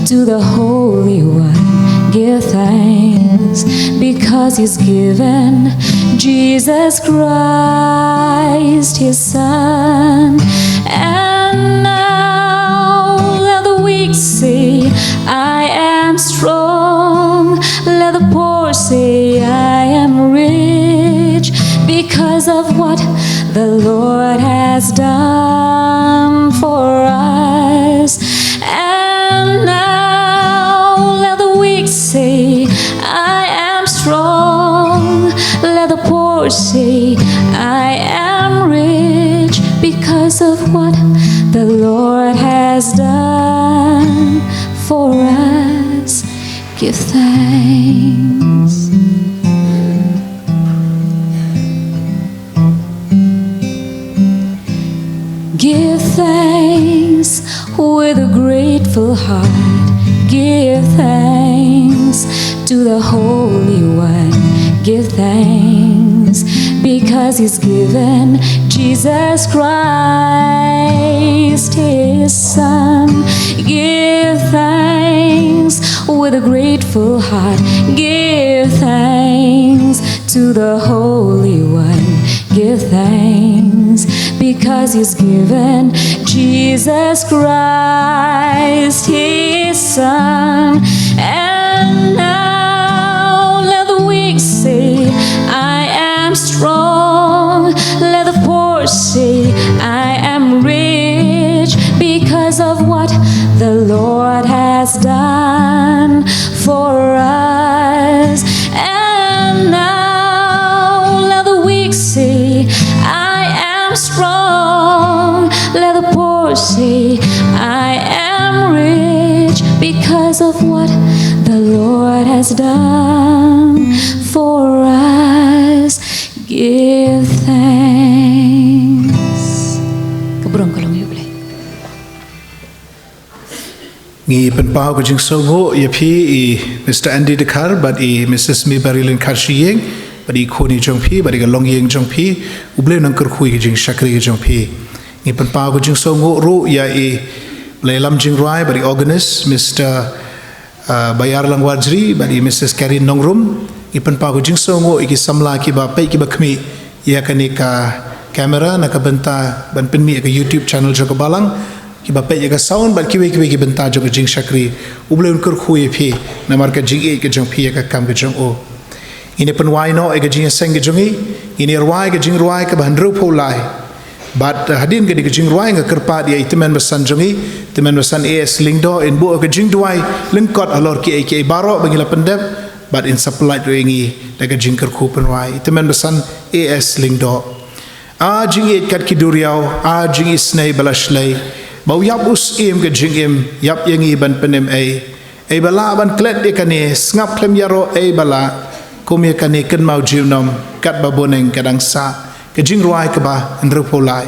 to the Holy One, give thanks, because He's given Jesus Christ, His Son. And now let the weak say, "I am strong." Let the poor say, "I am rich," because of what the Lord has done for us. And now let the weak say, "I am strong." Let the poor say, "I am rich," because of what the Lord has done for us. Give thanks. Give thanks with a grateful heart. Give thanks to the Holy One. Give thanks because He's given Jesus Christ, His Son. Give thanks with a grateful heart. Give thanks to the Holy One. Give thanks because He's given Jesus Christ, His Son. And now let the weak say, "I am strong." Let the poor say, "I am rich," because of what the Lord has done for us. And now let the weak say, "I am strong." Let the poor say, "I am rich," because of what the Lord has done for us. Give thanks. Ka burom ka long ïa U Blei. Ngi pynpaw ka jingsngewnguh ïa phi i Mister Andy Dkhar bad i Missus Marilyn Kharshiying bad i khun i jong phi bad i ka longïing jong phi. U Blei un nang kyrkhu ïa ka jingshakri ka jong phi. Ngi pynpaw ka jingsngewnguh ruh ïa i Blei lam jingrwai bad i organist Mister uh, Bayar Langwarjri bad i Missus Karen Nongrum. Ngi pynpaw ka jingsngewnguh ïa ki samla kiba peit kiba khmih ïa kane ka kamera na ka bynta ban pynmih ïa ka YouTube channel jong ka balang, kiba peit ïa ka sound bad kiwei kiwei ki bynta jong ka jingshakri. U Blei un kyrkhu ïa phi namar ka jingïeit ka jong phi ïa ka kam ka jong u. Ngin ïa pynwai noh ïa ka jingïaseng ka jong ngi. Ngin ïa rwai ka jingrwai kaba hynriewphew lai. Bad, uh, hadien ka dei ka jingrwai nga kyrpad ïa i tymmen basan jong ngi, tymmen basan A S Lyngdoh, in buh ka jingduwai lyngkot halor kiei kiei baroh ba ngi la pyndep, bad in sa pyllait ruh ïa ngi da ka jingkyrkhu pynrwai. I tymmen basan A S Lyngdoh. A jingïeit kat ki duriaw, a jingisynei ba la shlei, ba u ïap u syiem ka jingim, ïap ïa ngi ban pynim ei. Ei ba lah ban klet ïa kane, sngap khlem ïaroh ei ba lah, kum ïa kane kynmaw junom, katba bun neng ka dang sah. Ka jingrwai kaba hynriewphew lai.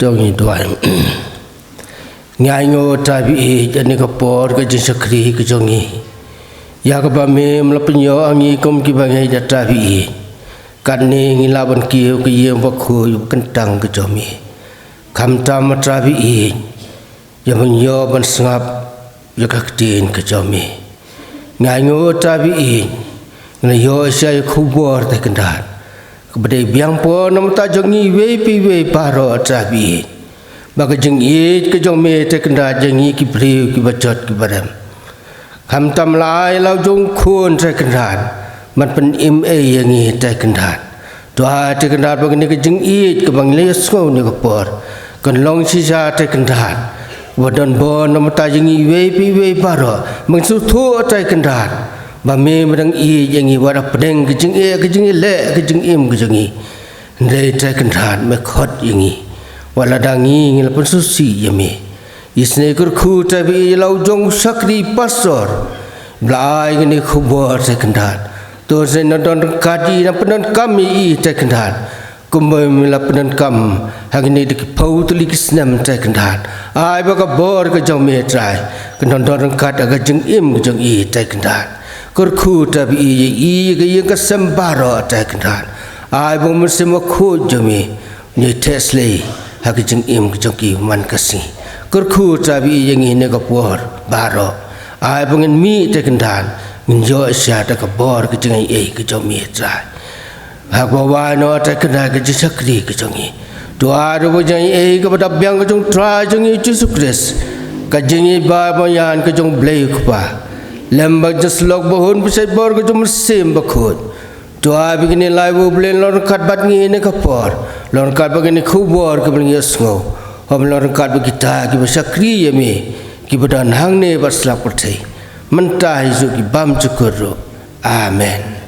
To ngin duwai. Ngi ainguh, Trai ba ïeit, ïa kane ka por ka jingshakri ka jong ngi, ïa kaba me me la pynïoh ïa ngi kum ki bangeit, Trai ba ïeit. Katne ngi lah ban kiew ka ïing bakhuid bakyntang ka jong me. Khamtam, Trai ba ïeit, ïa ban ïoh ban sngap ïa ka ktien ka jong me. Ngi ainguh, Trai ba ïeit, ngi la ïoh shisha ïa ka khubor, Trai Kynrad, kaba dei biang por na ka bynta jong ngi iwei pa iwei baroh, Trai ba ïeit, ba ka jingïeit ka jong me, Trai Kynrad, ïa ngi ki briew kiba jot kiba rem. Khamtam la ai la u jong u Khun, Trai Kynrad, ban pynim ei ïa ngi, Trai Kynrad. To ai, Trai Kynrad, ba kane ka jingïeit kaba ngi la ïohsngew ha kane ka por kan long shisha, Trai Kynrad, ba don bor na ka bynta jong ngi iwei pa iwei baroh, ba ngin sngewthuh, Trai Kynrad, ba me me dang ïeit ïa ngi wat hapdeng ka jingeh, ka jingeh leh, ka jingim ka jong ngi. Hynrei, Trai Kynrad, me khot ïa ngi wat lada ngi, ngi la pynsngewsih ïa me. Isynei kyrkhu, Trai ba ïeit, ïa la u jong u shakri pastor ba la ai kane ka khubor, Trai Kynrad. To isynei nang don ryngkat ïa i, nang pyndonkam ïa i, Trai Kynrad, kumba me la pyndonkam ha kine da ki phew tylli ki snem, Trai Kynrad. Ai ba ka bor ka jong me, Trai, kan don ryngkat ha ka jingim ka jong i, Trai Kynrad. Kyrkhu, Trai ba ïeit, ïa i, ïa ka ïing ka sem baroh, Trai Kynrad. Ai ba u Mynsiem Bakhuid jong me un ïai theh slei ha ka jingim ka jong ki man ka sngi. Kyrkhu, Trai ba ïeit, ïa ngi ha kane ka por baroh. Ai ba ngin mih, Trai Kynrad, ngin ïoh shisha da ka bor ka jingaiei ka jong me, Trai. Ha kaba wai noh, Trai Kynrad, ka jingshakri ka jong ngi, to ai ruh ba ka jingaiei kaba da biang ka jong u Trai jong ngi Jisu Khrist, ka jingïeit ba marjan ka jong u Blei u Kpa, lem bad ka jingsyllok ba hun bishai bor ka jong u Mynsiem Bakhuid, to ai ba kine lai, U Blei, long ryngkat bad ngi ha kane ka por, long ryngkat bad kane ka khubor kaba ngi ïohsngew. Hynrei long ryngkat bad kita kiba shakri ïa me, kiba don hangne bad sla pyrthei, mynta hajuh ki bymjukut ruh. Amen.